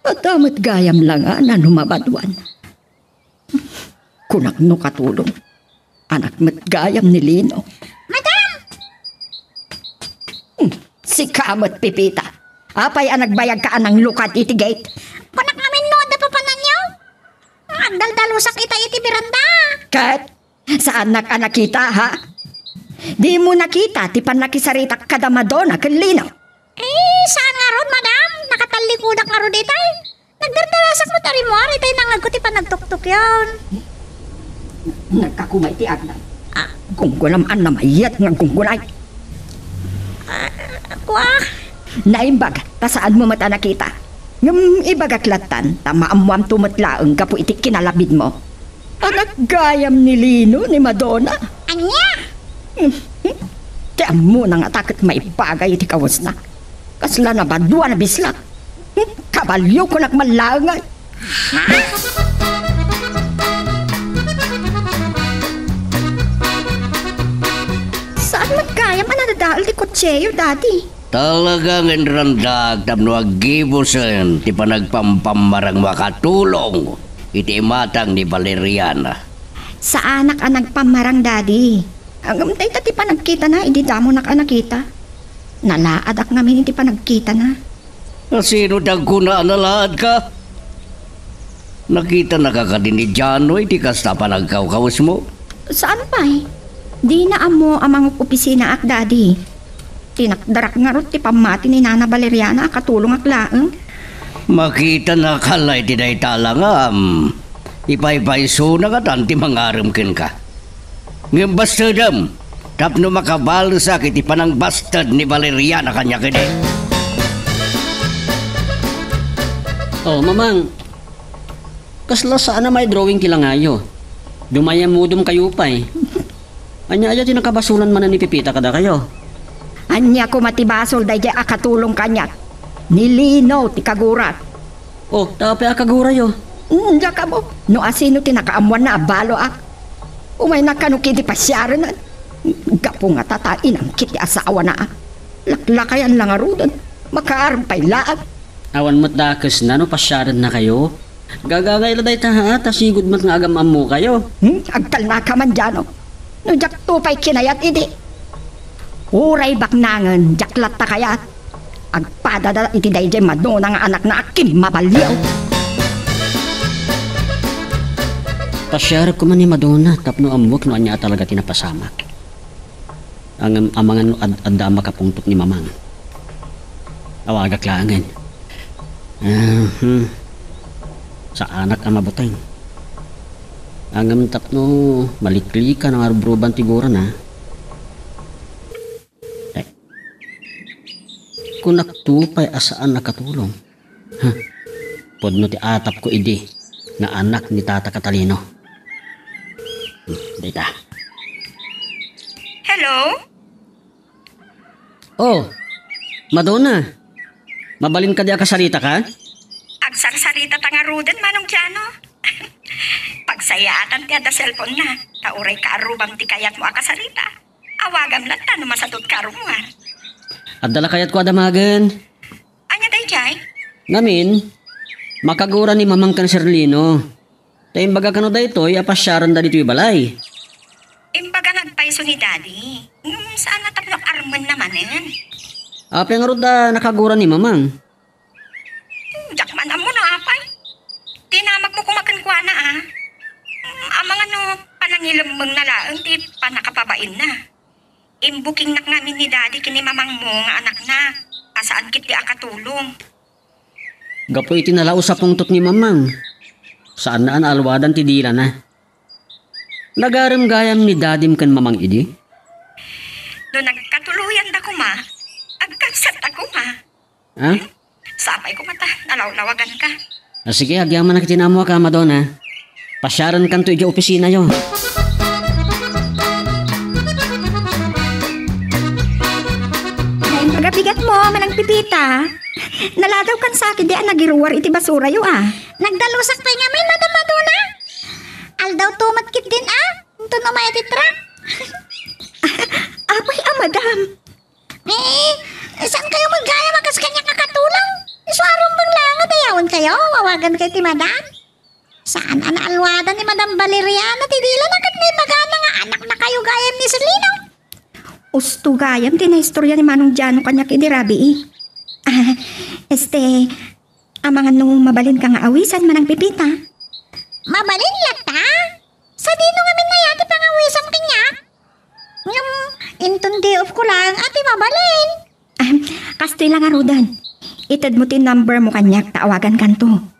Adda met gayam la nga nano mabaduan. Kunak no katulong. Anak met gayam ni Lino. Madam! Hmm, sika met, Pipita. Apay a nagbayagka a nanglukad iti gate? Kunak ngamin no adda papananyo. Agdaldalusak ita iti beranda. Ket saannak a nakita, ha? Dimo nakita ti pannakisaritak kada Madonna ken Lino? Eh, saan ngarud, madam? Nakatallikudak ngarud itay. Nagdardarasak met a rimmuar itay nangngegko ti panagtuktukyon. Nagkakumay ti agna. Ah. Gunggunam a namayat nga gunggunay. Ah, kua? Naimbag, ta saanmo met a nakita. Ngem ibagak lattan, ta maammoamto met laeng gapu iti kinalabidmo. Anak gayam ni Lino ni Madonna. Ania? Ti ammona ngata ket maibagay iti kawesna. Kasla nabaduan a bislak. Kabalio kunak man laeng ay. Saan met gayam a nadadael ti kotseyo, Daddy? Talaga nga inrandak tapno aggibusen ti panagpampammarangmo a katulong iti imatang ni Valeriana. Saanak a nagpammarang, Daddy. Ngem dayta ti panagkitana idi damonak a nakita. Nalaadak ngamin iti panagkitana. Asino ti agkuna a nalaadka? Nakitanaka kadi ni Jano iti kasta a panagkawkawesmo? Saan pay? Dina ammo a mangop-opisinaak, Daddy. Tinakdarak ngarud ti pammati ni Nana Valeriana a katulongak laeng. Makitanaka la iti dayta la nga, am, ipaypaysona ngatan ti mangarem kenka. Ngem bastedem tapno makabalesak iti panangbasted ni Valeriana kaniak idi. Oh, Mamang, kasla saan a maidrawing ti langayo. Dumayamudom kayo pay. Ania aya ti nakabasolan manen ni Pipita kadakayo? Ania koma ti basol daydiay a katulong kaniak? Ni Lino ti kagurat. Oh, ta apay a kagurayo? Diak ammo no asino ti nakaammoanna a baloak. Umaynak kano ket idi pasiarenna. Gapu nga tata inangkit ti asawana. Laklakayan la ngaruden. Makaarem pay laeng. Awan met dakesna no pasiarennakayo. Gagangay la dayta, ha, ta sigud met nga agam-ammokayo. Hmm? Agtalnaka man, Jano. No diakto pay kinayat idi. Uray baknangen, diak latta kayat. Agpadada iti daydiay Madonna nga anakna a kimmabaliw. Pasiarek koma ni Madonna tapno ammoek no ania a talaga ti napasamak. Ngem amangan no ad-, adda a makapungtot ni Mamang. Awagak laengen. Aha. Saanak a mabuteng. Ngem tapno maliklikan nga rubruban ti gurana. Eh. Kunakto pay a saan a katulong. Huh. Pudno ti atapko idi nga anak ni Tata Catalino. Hmm, dayta. Hello? Oh, Madonna. Mabalin kadi a kasaritaka? Agsarsarita ta ngaruden, Manong Jano. Pagsayaatan ti adda cellphone-na, ta uray kaarrubam ti kayatmo a kasarita. Awagam latta no masadutka a rummuar. Adda la kayatko a damagen. Ania daydiay? Ngamin, makagura ni Mamang ken Sir Lino. Ta imbaga kano daytoy a pasiarenda ditoy balay. Imbaga nga agpayso ni Daddy. Ngem saan a tapno armenna manen. Apay ngarud a nakagura ni Mamang? Diak man ammo no apay. Dinamagmo koma kenkuana, a. Amangan no panangilemmengna laeng ti pannakababainna. Imbukingnak ngamin ni Daddy ken ni Mamangmo nga anakna, a saan ketdi a katulong. Gapu iti nalaus a pungtot ni Mamang, saanna a naalwadan ti dilana. Nagarem gayam ni Dadim ken Mamang idi? No nagkatuloyanda koma, agkabsat a koma. Ha? Sapay koma ta nalawlawaganka. A, sige, agyamanak iti naammoak, Madonna. Pasiarenkanto idiay opisinayo. Naimbag a bigatmo, Manang Pipita. Naladawkan sa ketdi a nagiruar iti basurayo, a. Nagdalusak pay ngamin, Madam Madonna. Aldaw to met ketdin, a. Inton umay ti truck. Apay a, Madam? Eh, saan kayo met gayam a kas kaniak a katulong? Isu a rumbeng laeng a dayawen kayo, awagan kayo ti Madam. Saan a naalwadan ni Madam Valeriana ti dilana ket naibagana nga anakna kayo gayam ni Selino. Usto gayam ti naistorya ni Manong Jano kaniak idi rabii. Ah, este, amangan no mabalinka nga awisan, Manang Pipita. Mabalin latta? Sadino ngamin aya ti pangawisam kaniak? Ngem, inton day off ko laeng a ti mabalin. Ah, kastoy la ngaruden. Itedmo ti number mo kaniak ta awagankanto.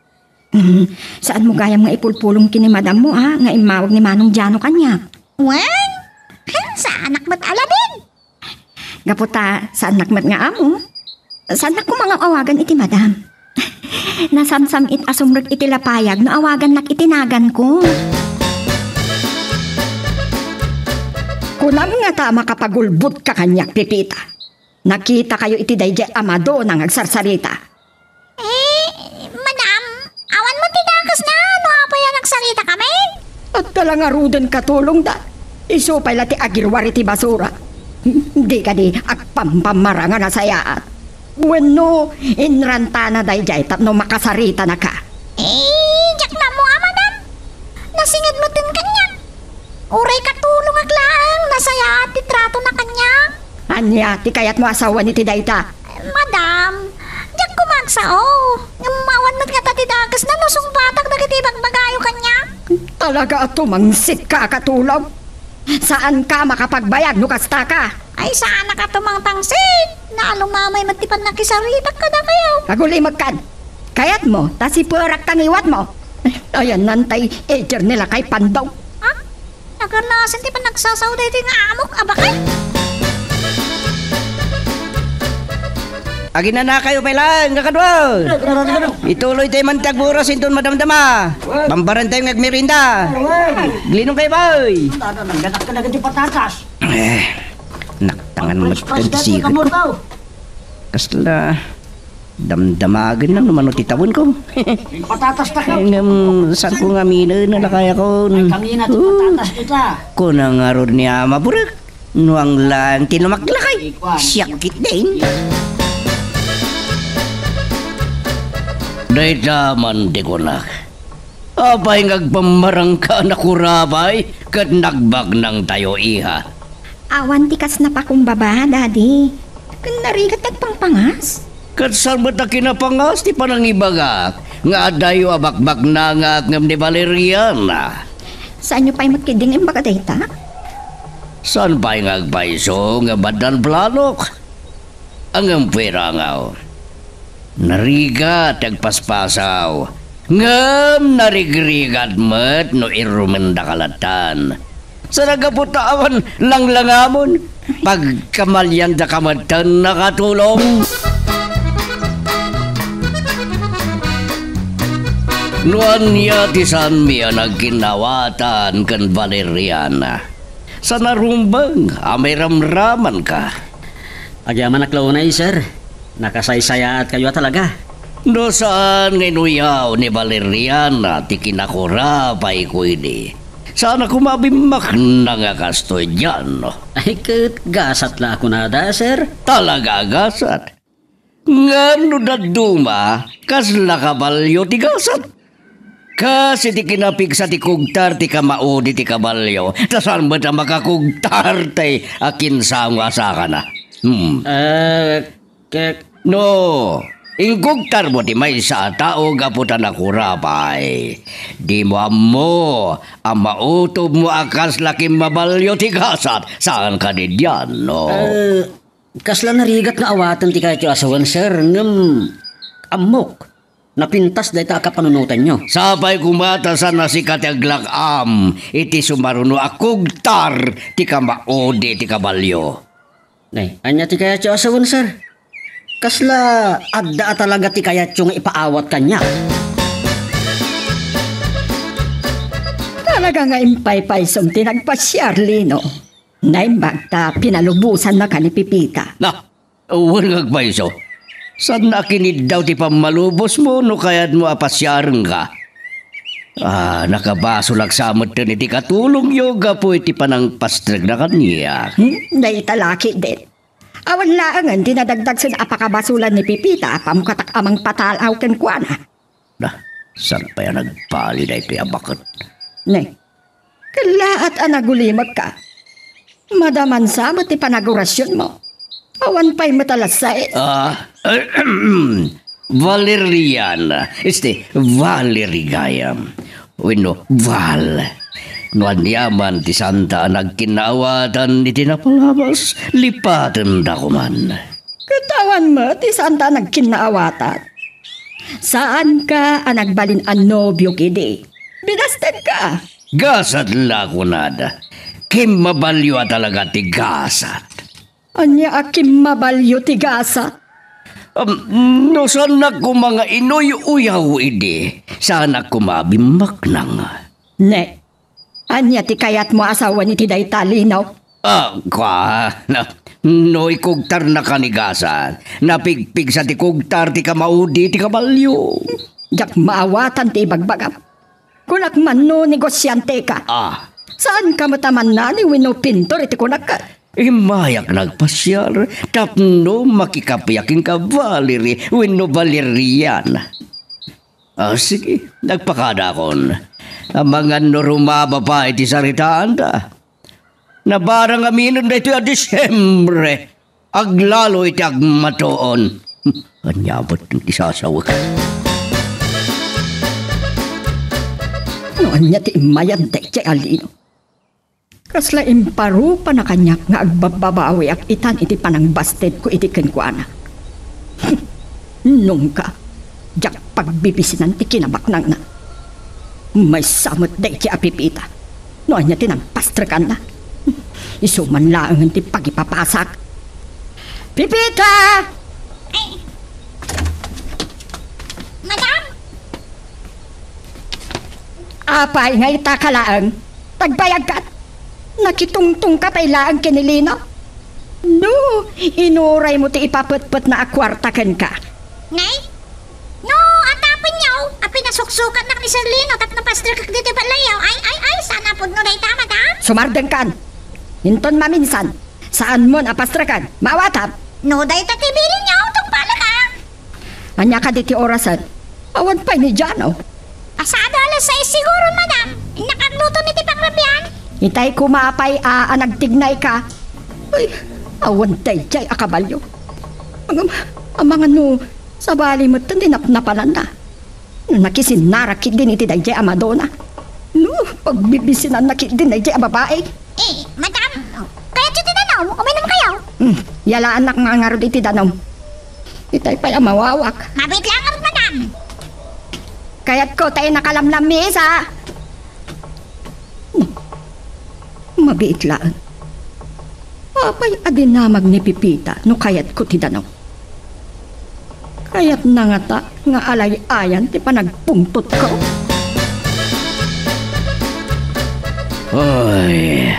Hmm, saanmo gayam nga ipulpulong ken ni madammo, a, nga immawag ni Manong Jano kaniak? Wen? Hen, saanak met a labing. Gapu ta saannak met nga ammo. Saannak koma nga awagan iti madam. Nasamsam-it a sumrek iti lapayag no awagannak iti naganko. Kunam ngata a makapagulbodka kaniak, Pepita. Nakitakayo iti daydiay a Madonna nga agsarsarita. Eh, madam, awan met ti dakesna no apay a nagsaritakamin? Adda la ngaruden katulongda. Isu pay la ti agiruar iti basura. Di kadi agpampammarang a nasayaat. Wenno, inrantana daydiay tapno makasaritanaka. Eh, diak nammo a, madam. Nasinged metten kaniak. Uray katulongak laeng, nasayaat ti tratona kaniak. Ania ti kayatmo a sawen iti dayta? Madam, diak koma agsao. Ngem awan met ngata ti dakesna no sungbatak dagiti ibagbagayo kaniak. Talaga a tumangsitka a katulong. Saanka a makapagbayag no kastaka. Ay, saanak a tumangtangsit. Naalumamay met ti pannakisaritak kadakayo. Agulimekkan. Kayatmo, ta siperak ta ngiwatmo. Ayanna tay ejernel a kay pandong. Ha? Nagarnasen ti panagsasao daytoy nga amok a baket. Aginanakayo pay laeng, kakadua. Ituloy tayo man ti agburas inton madamdama. Pambaran tayo nga agmerienda. Glinom kayo, bay. Nagdanak ka na ti patatas. Eh, naktangan mo French fries dati, sigat. Kasla, damdamagen lang no mano ti tawenko. Patatas ta ka. Eh, ngem, saan ko nga aminen a lakayakon? Ay, kangina ti patatas kita. Kuna ngarud ni Ama Burek, no ang lang ti lumaklakay. Siak kitdin. Dayta man ti kunak. Apay nga agpammarangka a nakurabay ket nagbaknang tayo, iha? Awan ti kas napakumbaba, Daddy. Ken narigat ti agpangpangas. Ket saan met a kinapangas ti panangibagak nga adayo a bakbaknangak ngem ni Valeriana? Saanyo pay met ketdi nga imbaga dayta? Saan pay nga agpayso nga baddan planok? Ngem puerangaw. Narigat ti agpaspasaw, ngem narigrigat met no irrumendaka lattan. Saan a gapu ta awan langlangamon, pagkamaliandaka metten a katulong. No ania ti saanmi a nagkinawatan ken Valeriana, saan a rumbeng a mairamramanka. Agyamanak la unay, sir. Nakasaysayaatkayo a talaga. No saan nga inuyaw ni Valeriana ti kinakurapayko idi, saan a koma a bimmaknang a kastoy diay, no? Ay, ket gasat la a kunada, sir. Talaga a gasat. Ngem no dadduma, kasla kabalio ti gasat. Kas iti kinapigsa ti kugtar ti kamaudi ti kabalio, ta saan met a makakugtar tay akinsango a sakana. Hmm. Eh, ke- No, inkugtarmo ti maysa a tao gapu ta nakurapay, dimo ammo a mautobmo a kasla kimmabalio ti gasat, saan kadi diay, no? Eh, kasla narigat nga awaten ti kayatyo a sawen, sir, ngem ammok, napintas dayta a kapanunotanyo. Sapay koma ta saan a sika ti aglak-am iti sumaruno a kugtar ti kamaudi ti kabalio. Nay, ania ti kayatyo a sawen, sir? Kasla adda a talaga ti kayatyo nga ipaawat kaniak? Talaga nga impaypaysom ti nagpasiar, Lino. Naimbag ta pinalubosannaka ni Pipita. Na, wen nga agpayso. Saan a kiniddaw ti pammalubosmo no kayatmo a pasiarenka? Ah, nakabasolak sa metten iti katulongyo gapu iti panangpastregna kaniak. Hmm? Dayta la ketdin. Awan laengen ti nadagdagsen a pakabasolan ni Pipita a pammokatak a mangpatalaw kenkuana. Da, saan pay a nagbali daytoy a baket? Ne, kellaat a nagulimekka. Madaman sa met ti panagurasionmo. Awan pay met a lasaen. Ah, Valerian, este, Valerigayam, wenno Val. No aniaman ti saanta a nagkinnaawatan iti napalabas, lipatenda koman. Ket awan met ti saanta a nagkinnaawatan. Saanka a nagbalin a nobio idi. Binastenka. Gasat la kunada. Kimmabalio a talaga ti gasat. Ania a kimmabalio ti gasat? Um, no saannak koma nga inuy-uyaw idi, saanak koma a bimmaknang. Ne, ania ti kayatmo a sawen iti dayta, Lino? Ah, kua, na, no ikugtarnaka ni gasat, napigpigsa ti kugtar ti kamaudi ti kabalio. Diak maawatan ti ibagbagam. Kunak man no negosianteka. Ah. Saanka met a mannani wenno pintor iti kunak? Immayak nagpasiar tapno makikapuyak kenka Valerie wenno Valerian. Ah, sige, nagpakadakon. Amangan no rumaba pay ti saritaanda. Nabarang aminen daytoy a Disyembre. Aglalo iti agmatuon. Ania met ti sasawek? No ania ti immayan daydiay a Lino? Kasla imparupana kaniak nga agbabbabawiak itan iti panangbastedko iti kenkuana. Nungka, diak pagbibisinan ti kinabaknangna. Maysa met daydiay a Pipita. No ania ti nangpastrekanna? Isu man laengen ti pagipapasak. Pipita! Ay! Madam! Apay nga ita ka laeng? Nagbayagka? Nakitungtongka pay laeng ken ni Lino? No, inuraymo ti ipapetpetna a kuarta kenka. Nay? No, atapenyo a pinasuksukatnak ni Sir Lino tapno pastrekak ditoy balayo. Ay, ay, ay, saan a pudno dayta, madam? Sumardengkan. Inton maminsan, saanmon a pastrekan. Maawatam? No, dayta ti bilinyo, tungpalek, ah. Ania kadi ti orasen? Awan pay ni Jano. Pasado alas sais siguro, madam. Nakagluto mi ti pangrabian. Itay koma pay a, a nagtignay ka. Ay, awan daydiay a kabalio. Am-, amangan no sabali metten ti napnapananna. Nakisinnarak ketdin iti daydiay a Madonna. No, pagbibisinanna ketdin daydiay a babai. Eh, madam, kayatyo ti danum? Uminum kayo? Hmm, yalaannak nga ngarud iti danum. Itay pay a mawawak. Mabit lang ngarud, madam. Kayatko tay nakalamlam mi isa. Hmm, mabiit laeng. Apay a dinamag ni Pipita no kayatko ti danum? Kayatna ngata nga alay-ayan ti panagpungtotko? Ay,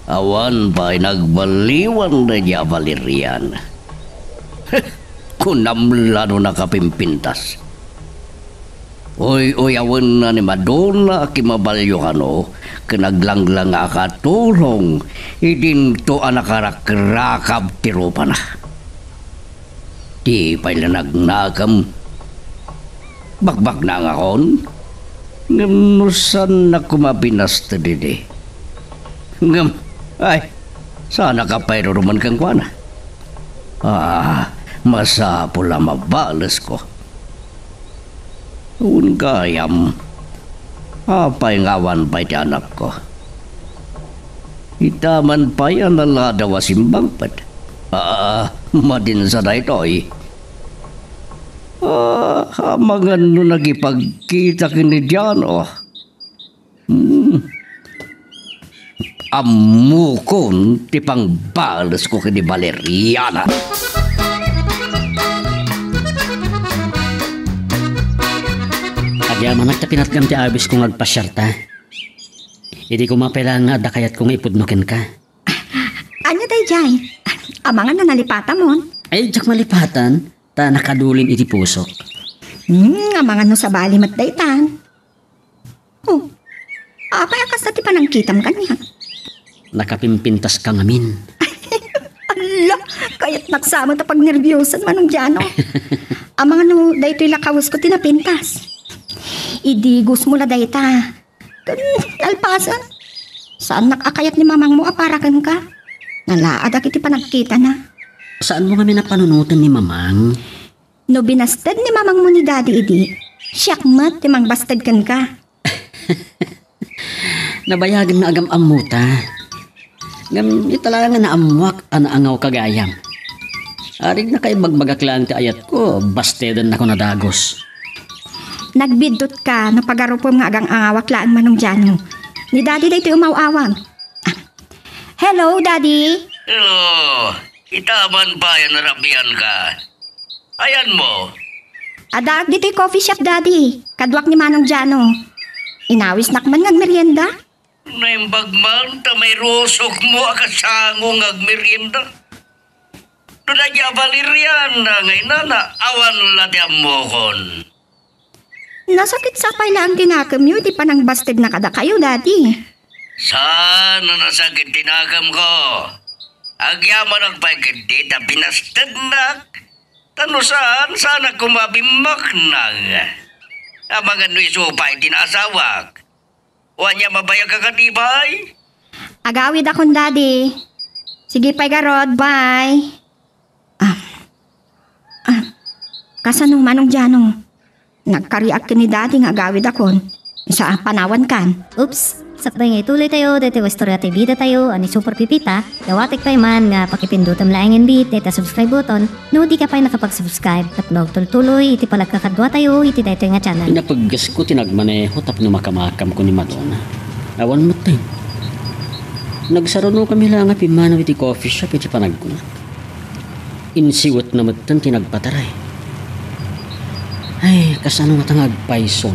awan pay nagbaliwan daydiay a Valerian. Kunam la no nakapimpintas. Uy-uyawenna ni Madonna a kimabalio kano ken aglanglanga a katulong idinto a nakarakrakab ti rupana. Di pay la nagnakem. Bakbaknangakon? Ngem no saannak koma a binasted idi? Ngem, ay, saanak a pairurumen kenkuana. Ah, masapul a mabalesko. Wen gayam, apay nga awan pay ti anakko? Ita man pay a naladaw a simbangpet. Ah, madinsa daytoy. Ah, amangan no nagipagkita ken ni Diano. Hmm. Ammokon ti pangbalesko ken ni Valeriana. Agyamanak ta pinatgam ti awisko nga agpasiarta. Idi koma pay laeng nga adda kayatko nga ipudno kenka. Ania daydiay? Amangan no nalipatamon? Ay, diak malipatan, ta nakadulin iti pusok. Hmm, amangan no sabali met daytan. Oh, apay a kasta ti panagkitam kaniak? Nakapimpintaska ngamin. Alla, kayatnak sa met a pagnerbiosam, Manong Diano. Amangan no daytoy la kawesko ti napintas. Idi gusmo la dayta. Ken nalpasen, saannak a kayat ni mamangmo a para kenka. Nalaadak iti panagkitana. Saanmo ngamin a panunoten ni mamang? No binasted ni mamangmo ni Daddy idi, siak met ti mangbasted kenka. Nabayagen nga agam-ammota. Ngem ita laeng nga naammoak a naangawka gayam. Arig nakaibagbagak laeng ti ayatko, bastedennakon a dagus. Nagbiddutka no pagarupem nga agang-angawak laeng, Manong Diano. Ni Daddy daytoy umaw-awag. Ah. Hello, Daddy? Hello. Ita man pay a narabianka. Ayanmo? Addaak ditoy coffee shop, Daddy. Kaduak ni Manong Diano. Inawisnak man nga agmerienda. Naimbag man ta mairusokmo a kasango nga agmerienda. No daydiay a Valeriana nga inana, awan la ti ammokon. Nasakit sa pay laeng ti nakemyo iti panangbastedna kadakayo, Daddy. Saan a nasakit ti nakemko? Agyamanak pay ketdi ta binastednak. Ta no saan, saanak koma a bimmaknang. Amangan no isu pay ti naasawak. Wen ania, mabayagka kadi pay? Agawidakon, Daddy. Sige pay garud, bye. Ah. Ah. Kasano, Manong Diano? Nagkariak ken ni Daddy nga agawidakon. Sa panawankan. Oops! Sakbay nga ituloytayo daytoy nga istorya ti bidatayo a ni Super Pipita, dawatek pay man nga pakipindutem laeng nga bit dayta subscribe button no dika pay nakapag-subscribe tapno agtultuloy iti panagkakaduatayo iti daytoy nga channel. Napeggesko ti nagmaneho tapno makamakamko ni Madonna. Awan metten. Nagsarunokami la nga pimmanaw iti coffee shop iti panagkuna. Insiwetna metten ti nagpataray. Ay, kasano ngata nga agpayson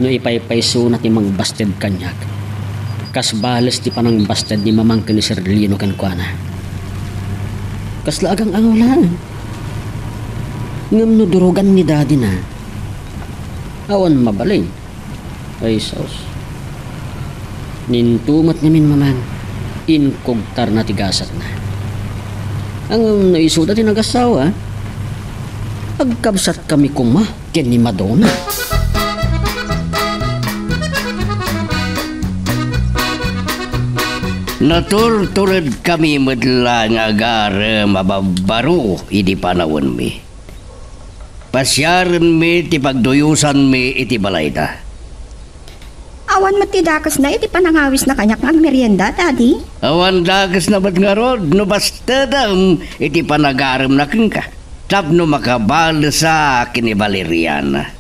no ipaypaysona ti mangbasted kaniak? Kas bales ti panangbasted ni Mamang ken ni Sir Lino kenkuana. Kasla agang-angaw laeng. Ngem no durugan ni Daddy na, awan mabalin. Ay, sus. Ninto met ngamin, Mamang, inkugtarna ti gasatna. Ngem no isuda ti nagasawa, agkabsatkami koma ken ni Madonna. Naturturedkami met la nga agarem a babbaro idi panawenmi. Pasiarenmi ti pagduyosanmi iti balayda. Awan met ti dakesna iti panangawisna kaniak nga agmerienda, Daddy? Awan dakesna met ngarud no bastedem iti panagaremna kenka tapno makabalesak ken ni Valeriana.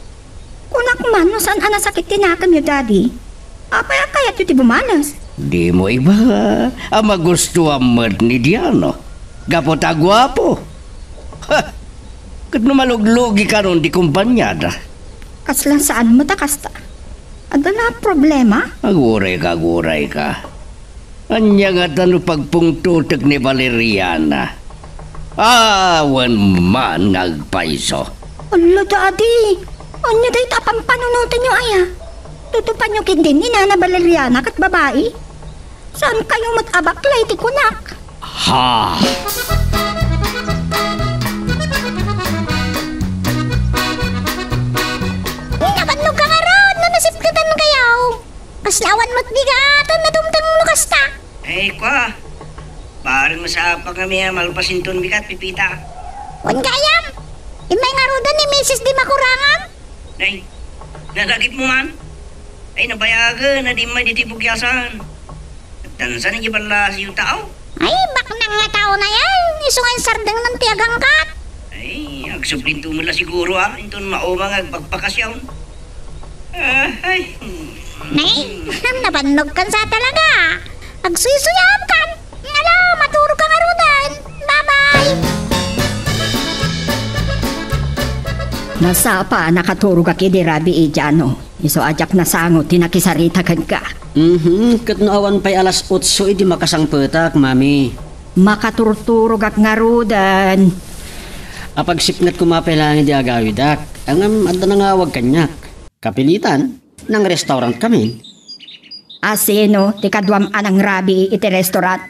Kunak man no saan a nasakit ti nakemyo, Daddy. Apay a kayatyo ti bumales? Dimo ibaga a magustuam met ni Diano gapu ta guapo. Ha! Ket no maluglugikanon ti kompaniada. Kasla saan met a kasta. Adda la problema? Agurayka, agurayka. Ania ngata no pagpungtotek ni Valeriana? Awan man nga agpayso. Alla, Daddy! Ania dayta a pampanunotenyo aya? Tutupanyo ketdin ni Nana Valeriana ket babai? Saankayo met a bakla iti kunak? Ha! Nabannog ka ngarud no nasipngetan Kasla awan met bigat a natumteng no kasta. Ay, kua. Bareng masapakami a malpasinton bigat, Pipita. Wen gayam, immay ngaruden ni Misis di makurangam. Ay, nalagipmo man? Ay, nabayagen a di immay ditoy bugyasan. Nagdansan idiay ballasiw tao. Ay, baknang nga tao na yan. Isu nga insardengnan ti agangkat. Ay, agsublinto met la siguro, a. Inton mauma nga agpagpakasyaw. Ah, ay. Nay, nabannogkan sa talaga. Agsuysuyaamkan. Ala, maturogka ngaruden. Bye-bye. Nasapa a nakaturogak idi rabii, Jano. Isu a diak nasango ti nakisarita kenka. Mhm, ket no awan pay alas otso idi makasangpetak, Mami. Makaturturogak ngaruden. Apagsipnget koma pay laeng idi agawidak. Ngem adda nangawag kaniak. Kapilitan, nang-restaurant kami. A sino ti kaduam a nangrabii iti restaurant?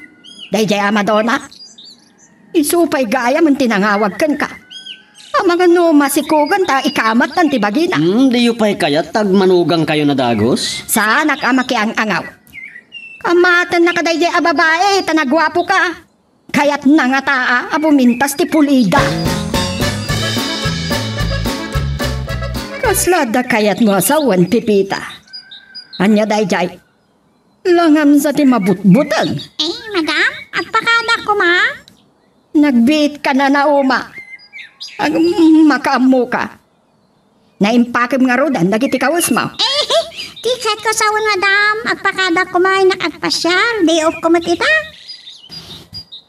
Daydiay a Madonna? Isu pay gayam ti nangawag kenka. Amangan no masikugan ta ikamattan ti bagina. Hmm, diyo pay kayat ta agmanugangkayo na dagus? Saanak a makiang-angaw. Kamatenna kadaydiay a babai ta naguapoka. Kayatna ngata a bumintas ti pulida. Kasla adda kayatmo a sawen, Pipita? Ania daydiay? Langamsa ti mabutbuteng. Eh, madam, agpakadak koma? Nagbiitka na nauma. Ag-, makaammoka. Naimpakem ngaruden dagiti kawesmo. Eh, ti kayatko sawen, madam, agpakadak koma, innak agpasiar, day off ko met ita.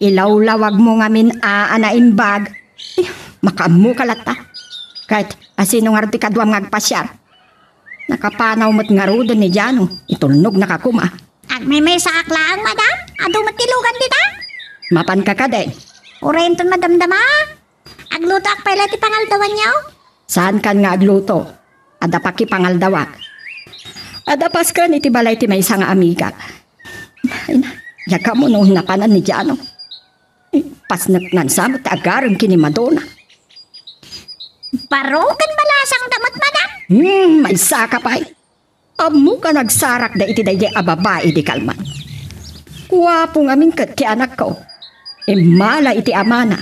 Ilawlawagmo ngamin a, a naimbag. Eh, makaammoka latta. Ket asino ngarud ti kaduam nga agpasiar? Nakapanaw met ngaruden ni Jano, itulnognaka koma. Agmaymaysaak laeng, madam. Adu met ti lugan dita. Mapanka kadi? Uray inton madamdama. Aglutoak pay la ti pangaldawanyo. Saankan nga agluto. Adda pakipangaldawak. Adda pasken iti balay ti maysa nga amiga. Ay na, diak ammo no napanan ni Jano. Pasneknan sa met ti agarem ken ni Madonna. Baro ken balasangda met, madam. Hmm, maysaka pay. Ammoka nagsarak da iti daydiay a babai di kalman. Guapo ngamin ket ti anakko. Immala iti amana.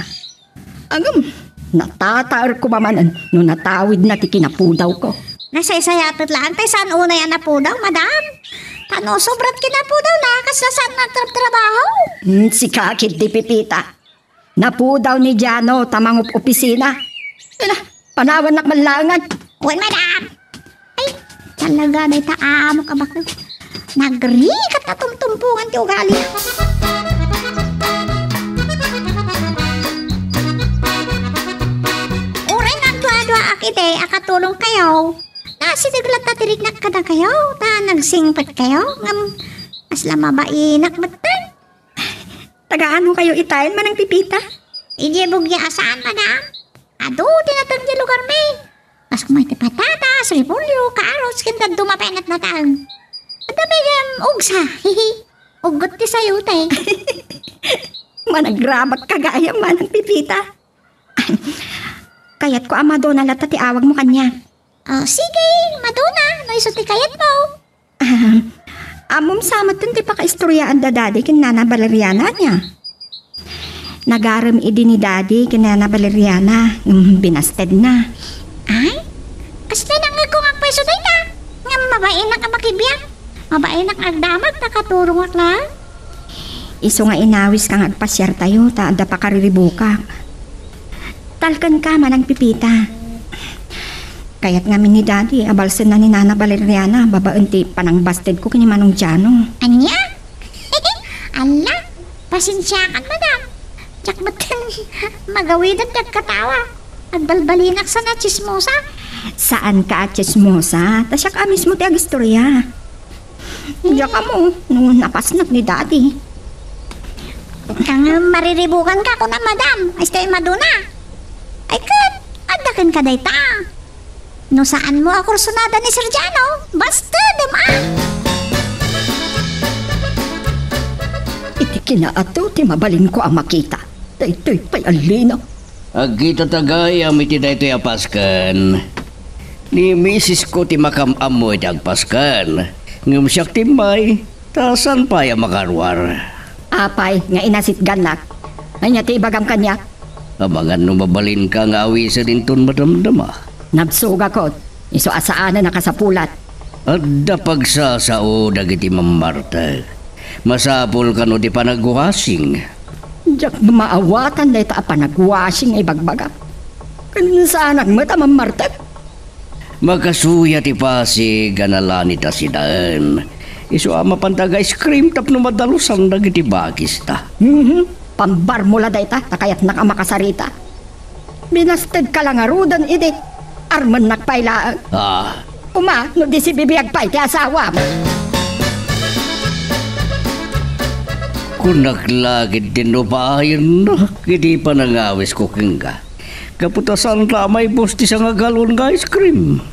Ngem, natataerko manen no natawidna ti kinapudawko. Nasaysayaat laeng tay saan unay a napudaw, madam. Ta no sobrat kinapudawna, kasla saan nga agtrabtrabaho. Hmm, sika ketdi, Pipita. Napudaw ni Jano ta mangup-opisina. Ala, panawannak man laengen. Wen, madam. Ay, talaga, dayta amok a baket. Nagrigat a tumtumpongan ti ugali. Uray nga agduaduaak iti a katulongkayo, nasideg latta ti riknak kadakayo, ta nagsingpetkayo, ngem kasla mabainak metten. Taga-ano kayo itaen, Manang Pipita? Idiay bugyasan, madam. Adu ti nateng ti lugarmi. Kas koma iti patatas, repolyo, carrots, ken dadduma pay a natnateng. Adda pay gayam ugsa. Uggot ti sayote. Managrabak ka gayam, Manang Pipita. Kayatko a Madonna latta ti awagmo kaniak. Oh, sige, Madonna, no isu ti kayatmo. Ah, ammom sa metten ti pakaistoriaan da Dadi ken Nana Valeriana, ania? Nagarem idi ni Dadi ken Nana Valeriana, ngem binastedna. Ay, kasla nangngegko nga agpayso dayta. Ngem mabainak a makibiag. Mabainak nga agdamag, nakaturongak laeng. Isu nga inawiska nga agpasiartayo, ta adda pakariribukak. Talkenka, Manang Pipita. Kayat ngamin ni Daddy a balsenna ni Nana Valeriana babaen ti panangbastedko ken ni Manong Jano. Ania? Ala, pasensiakan, madam. Diak metten magawidan ti agkatawa. Agbalbalinak sana a tsismosa. Saanka a tsismosa, ta siak a mismo ti agistorya. Diak ammo no napasnek ni Daddy. Ngem mariribukanka, kuna, madam, isu ti Madonna. Ay ket, adda kenka dayta. No saanmo a kursunada ni Sir Jano, bastedem a. Iti kinaatto ti mabalinko a makita. Daytoy pay a lina. Agkitata gayam iti daytoy a pasken. Ni misisko ti makam-ammo iti agpasken. Ngem siak ti immay, ta saan pay a makaruar? Apay nga inasitgannak? Ania ti ibagam kaniak? Amangan no mabalinka nga awisen inton madamdama. Nabsogakon, isu a saanen a kasapulat. Adda pagsasao dagiti mammartek. Masapul kano ti panagwashing. Diak maawatan dayta a panagwashing nga ibagbagam. Ken saanak met a mammartek. Makasuya ti Pasig a nalanit a sidaen. Isu a mapanta ag-ice cream tapno madalusan dagiti bakista. Mhm. Pambarmo la dayta, ta kayatnak a makasarita. Binastedka la ngaruden idi. Armennak pay laeng. Ah. Koma, no di sibibiag pay ti asawam. Kunak la ket ti no paayennak iti panangawisko kenka. Gapu ta saan la a maibus ti sangagalon nga ice cream.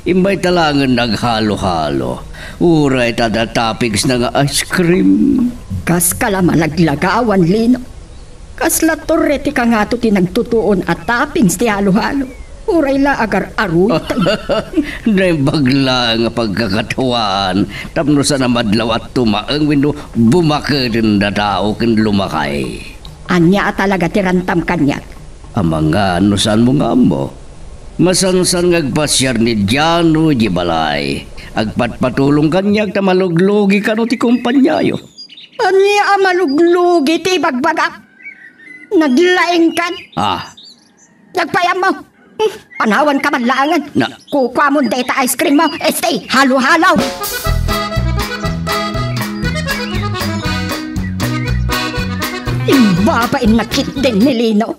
Imbay ta laengen naghalo-halo. Uray ta adda toppings na nga ice cream. Kaska la malaglagawan, Lino. Kasla torre ti kangato ti nagtutuon a toppings ti halo-halo. Uray la agar-aruyten. Naimbag laeng a pagkakatawaan tapno saan a madlaw a tumaeng wenno bumakeden a tao ken lumakay. Ania a talaga ti rantam kaniak? Amangan no saanmo nga ammo. Masansan nga agpasiar ni Diano idiay balay. Agpatpatulong kaniak ta maluglugi kano ti kompaniayo. Ania a maluglugi ti ibagbagam? Naglaingkan? Ah. Nagpayammo. Hmm, panawanka man laengen. Na- Kukuamon dayta ice cream mo. Este, halo-halo. Imbabain na ketdin ni Lino.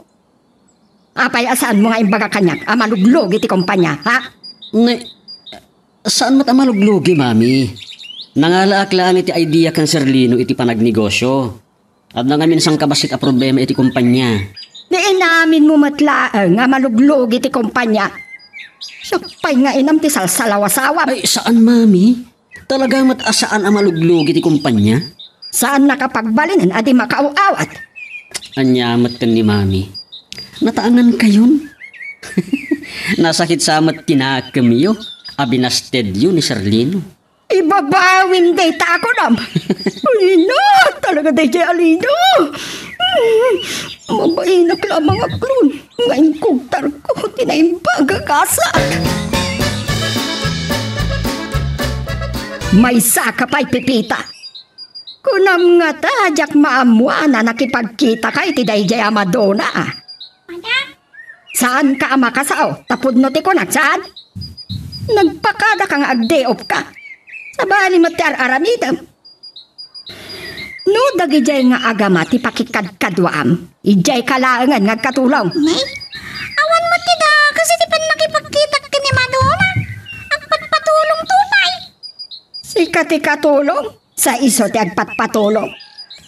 Apay a saanmo nga imbaga kaniak a maluglugi ti kompania, ha? Ne, saan met a maluglugi, Mami. Nangalaak laeng iti idea ken Sir Lino iti panagnegosyo. Adda ngamin sangkabassit a problema iti kompania. Ni inaminmo met laeng nga maluglugi ti kompania. Siak pay nga inam ti salsalawasawam. Ay, saan, Mami. Talaga met a saan a maluglugi ti kompania? Saannak a pagbalinen a di makaaw-awat. Ania met ken ni Mami? Nataangankayon? Nasakit sa met ti nakemyo a binastedyo ni Sir Lino. Ibabawim dayta a kunam. Ay, na, talaga daydiay a Lino. Mabainak lamang a klon nga inkugtarko ti naimbag a kasat. Maysaka pay, Pepita. Kunam ngata, diak maammuan a nakipagkitaka iti daydiay a Madonna. Saanka a makasao, ta pudno ti kunak, saan? Nagpakadaka nga ag-day off ka. Sabali met ti ar-aramidem. No dagidiay nga agama ti pakikadkaduaam, idiayka laengen nga agkatulong. Nay, awan met ti dakes iti pannakipagkitak ken ni Madonna. Agpatpatulongto pay. Sika ti katulong? Sa isu ti agpatpatulong.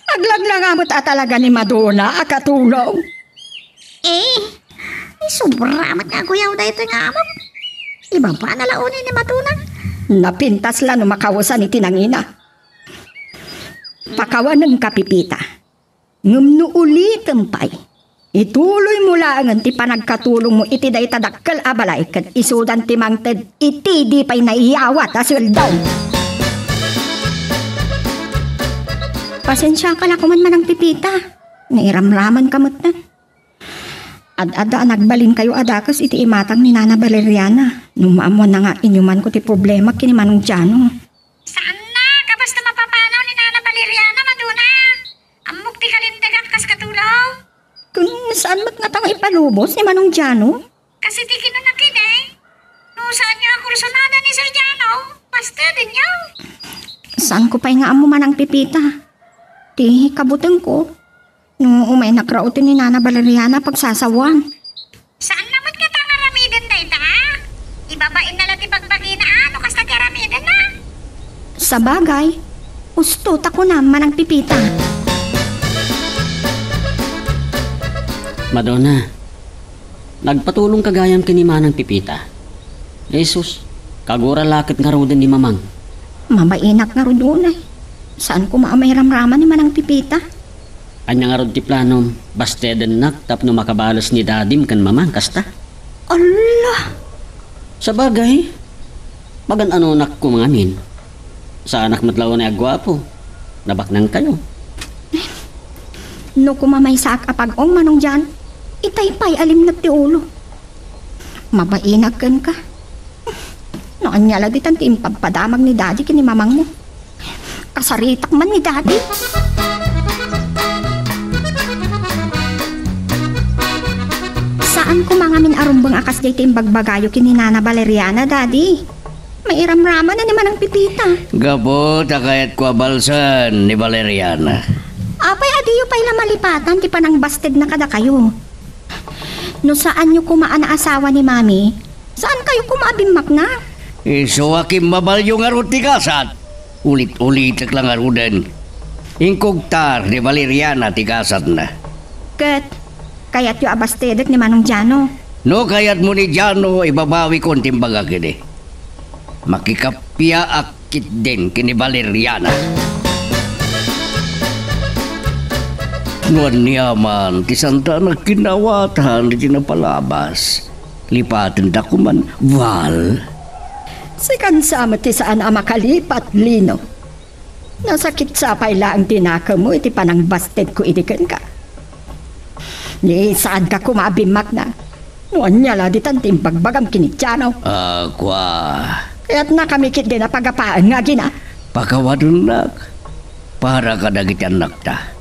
Aglaglanga met a talaga ni Madonna a katulong. Eh, ay sobra met nga aguyaw daytoy nga amok. Ibabana la unay ni Madonna. Napintas la no makawesan iti nangina. Pakawanenka, Pepita. Ngem no ulitem pay, ituloymo laengen ti panagkatulongmo iti dayta dakkel a balay ket isudan ti mangted iti di pay naiyawat a sueldom. Pasensiaka la koman, Manang Pepita. Nairamramanka metten. Ad-adda a nagbalinkayo a dakes iti imatang ni Nana Valeriana. No maammoanna nga inyumanko ti problema ken ni Manong Jano. Saanna, kabasta mapapanaw ni Nana Valeriana, Madonna. Ammok ti kalintagak kas katulong. Ken saan met ngata nga ipalubos ni Manong Jano? Kas iti kinuna ket, eh. No saan nga a kursunada ni Sir Jano, pastedenyo. Saanko pay nga ammo, Manang Pepita. Ti kabutengko, no umaynak rauten ni Nana Valeriana pagsasawan. Saanna met ngata nga aramiden dayta, a? Ibabainna la ti bagbagina, a, no kasta ti aramidenna. Sabagay, usto ta kunam, Manang Pepita. Madonna, nagpatulongka gayam ken ni Manang Pepita. Jesus, kagura la ket ngaruden ni Mamang. Mabainak ngarud unay. Saan koma a mairamraman ni Manang Pepita? Ania ngarud ti planom? Bastedennak tapno makabales ni Dadim ken Mamang, kasta? Ala! Sabagay, magan-anonak koma ngamin. Saanak met la unay a guapo. Nabaknangkayo. No kumamaysaak a pag-ong, Manong Jan, itay pay a limned ti ulo. Mabainak kenka. No ania la ditan ti impagpadamag ni Daddy ken ni Mamangmo. Kasaritak man ni Daddy. Saan koma ngamin a rumbeng a kasdiay ti imbagbagayo ken ni Nana Valeriana, Daddy. Mairamraman ni Manang Pipita. Gapu ta kayatko a balsen ni Valeriana. Apay a diyo pay la malipatan ti panangbastedna kadakayo? No saanyo koma a naasawa ni Mami, saankayo koma a bimmakna? Isu a kimmabalyo ngarud ti gasat. Ulit-ulitek la ngaruden. Inkugtar ni Valeriana ti gasatna. Ket kayatyo a bastedek ni Manong Jano? No kayatmo ni Jano, ibabawikon ti imbagak idi. Makikappiaak ketdin ken ni Valeriana. No ania man ti saantanak kinnaawatan iti napalabas, lipatenda koman, Val. Sikan sa met ti saan a makalipat, Lino. Nasakit sa pay laeng ti nakemmo iti panangbastedko idi kenka. Ni saanka koma a bimmakna. No ania la ditan ti imbagbagam ken ni Jano? A, kua. Kayatnakami ketdin a pagapaen nga agina. Pakawadennak para kadagiti annakta.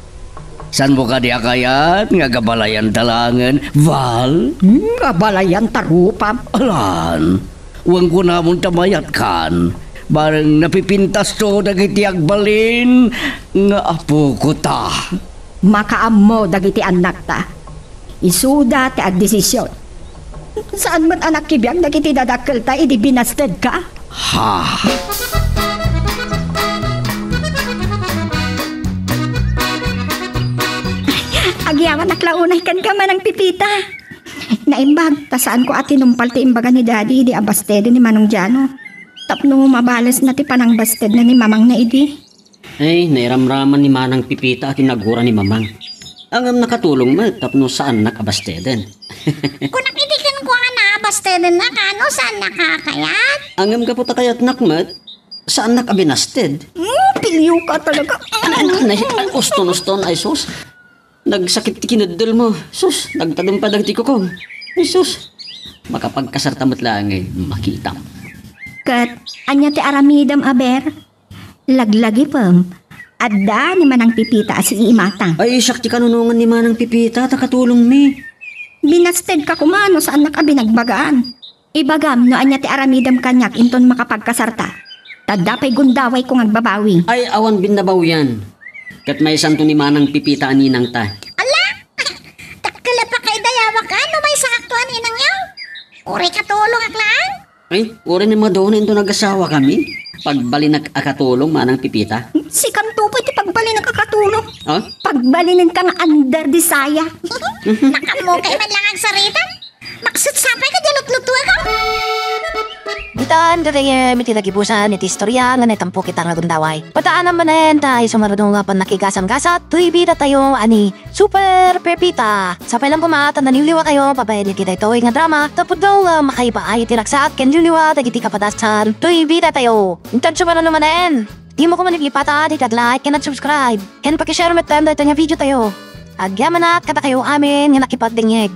Saanmo kadi a kayat nga agabalayanta laengen, Val? Hmm, agabalayanta rupam? Alan, wen kunamon ta mayatkan, bareng napipintasto dagiti agbalin nga apokota. Makaammo dagiti annakta. Isuda ti agdesision. Saan met a nakibiag dagiti dadakkelta idi binastedka? Ha? Agyamanak la unay kenka, Manang Pipita. Naimbag ta saanko a tinumpal ti imbaga ni Daddy idi abasteden ni Manong Jano. Tapno mabalesna ti panangbastedna ni Mamangna idi. Ay, nairamraman ni Manang Pipita a tinagura ni Mamang. Ngem nakatulong met tapno saannak a basteden. Kunak idi kenkuana a bastedennak no saannak a kayat? Ngem gapu ta kayatnak met, saannak a binasted. Hmm, pilio ka talaga. Anay, anay, anay, uston, uston, ay sus. Nagsakit ti kineddelmo. Sus, nagtadem pay dagiti kukom. Ay sus, makapagkasarta met laeng, makitam. Ket ania ti aramidem, aber? Laglagipem, adda ni Manang Pipita a siimatang. Ay, siak ti kanunongan ni Manang Pipita, ta katulongmi. Binastedka koma no saannak a binagbagaan. Ibagam no ania ti aramidem kaniak inton makapagkasarta. Ta adda pay gundawayko nga agbabawi. Ay, awan binnabawian. Ket maysanto ni Manang Pipita a ninangta. Ala! Dakkel a pakaidayawak a no maysaakto a ninangyo. Uray katulongak laeng. Ay, uray no maduna inton agasawakami. Pagbalinak a katulong, Manang Pipita. Sikanto pay ti pagbalinak a katulong. Ha? Pagbalinenka nga under the saya. Nakammukay man lang agsarita. Maksut sapay ka diay lutlutuak. Ditan gagayyem iti nagibusan iti istoria nga naitampo kita nga gundaway. Padaanam manen ta isu ngarud nga pannakigasam-gasat toy bidatayo a ni Super Pepita. Sapay lang koma ta naliwliwakayo babaen iti daytoy nga drama, ta pudno nga makaibaay iti ragsak ken liwliwa dagiti kapadasan toy bidatayo. Intan sumarano manen, dimo koma malipatan iti ag-like ken ag-subscribe, ken paki-share metten daytoy nga videotayo. Agyamanak kadakayo amin nga nakipagdengngeg.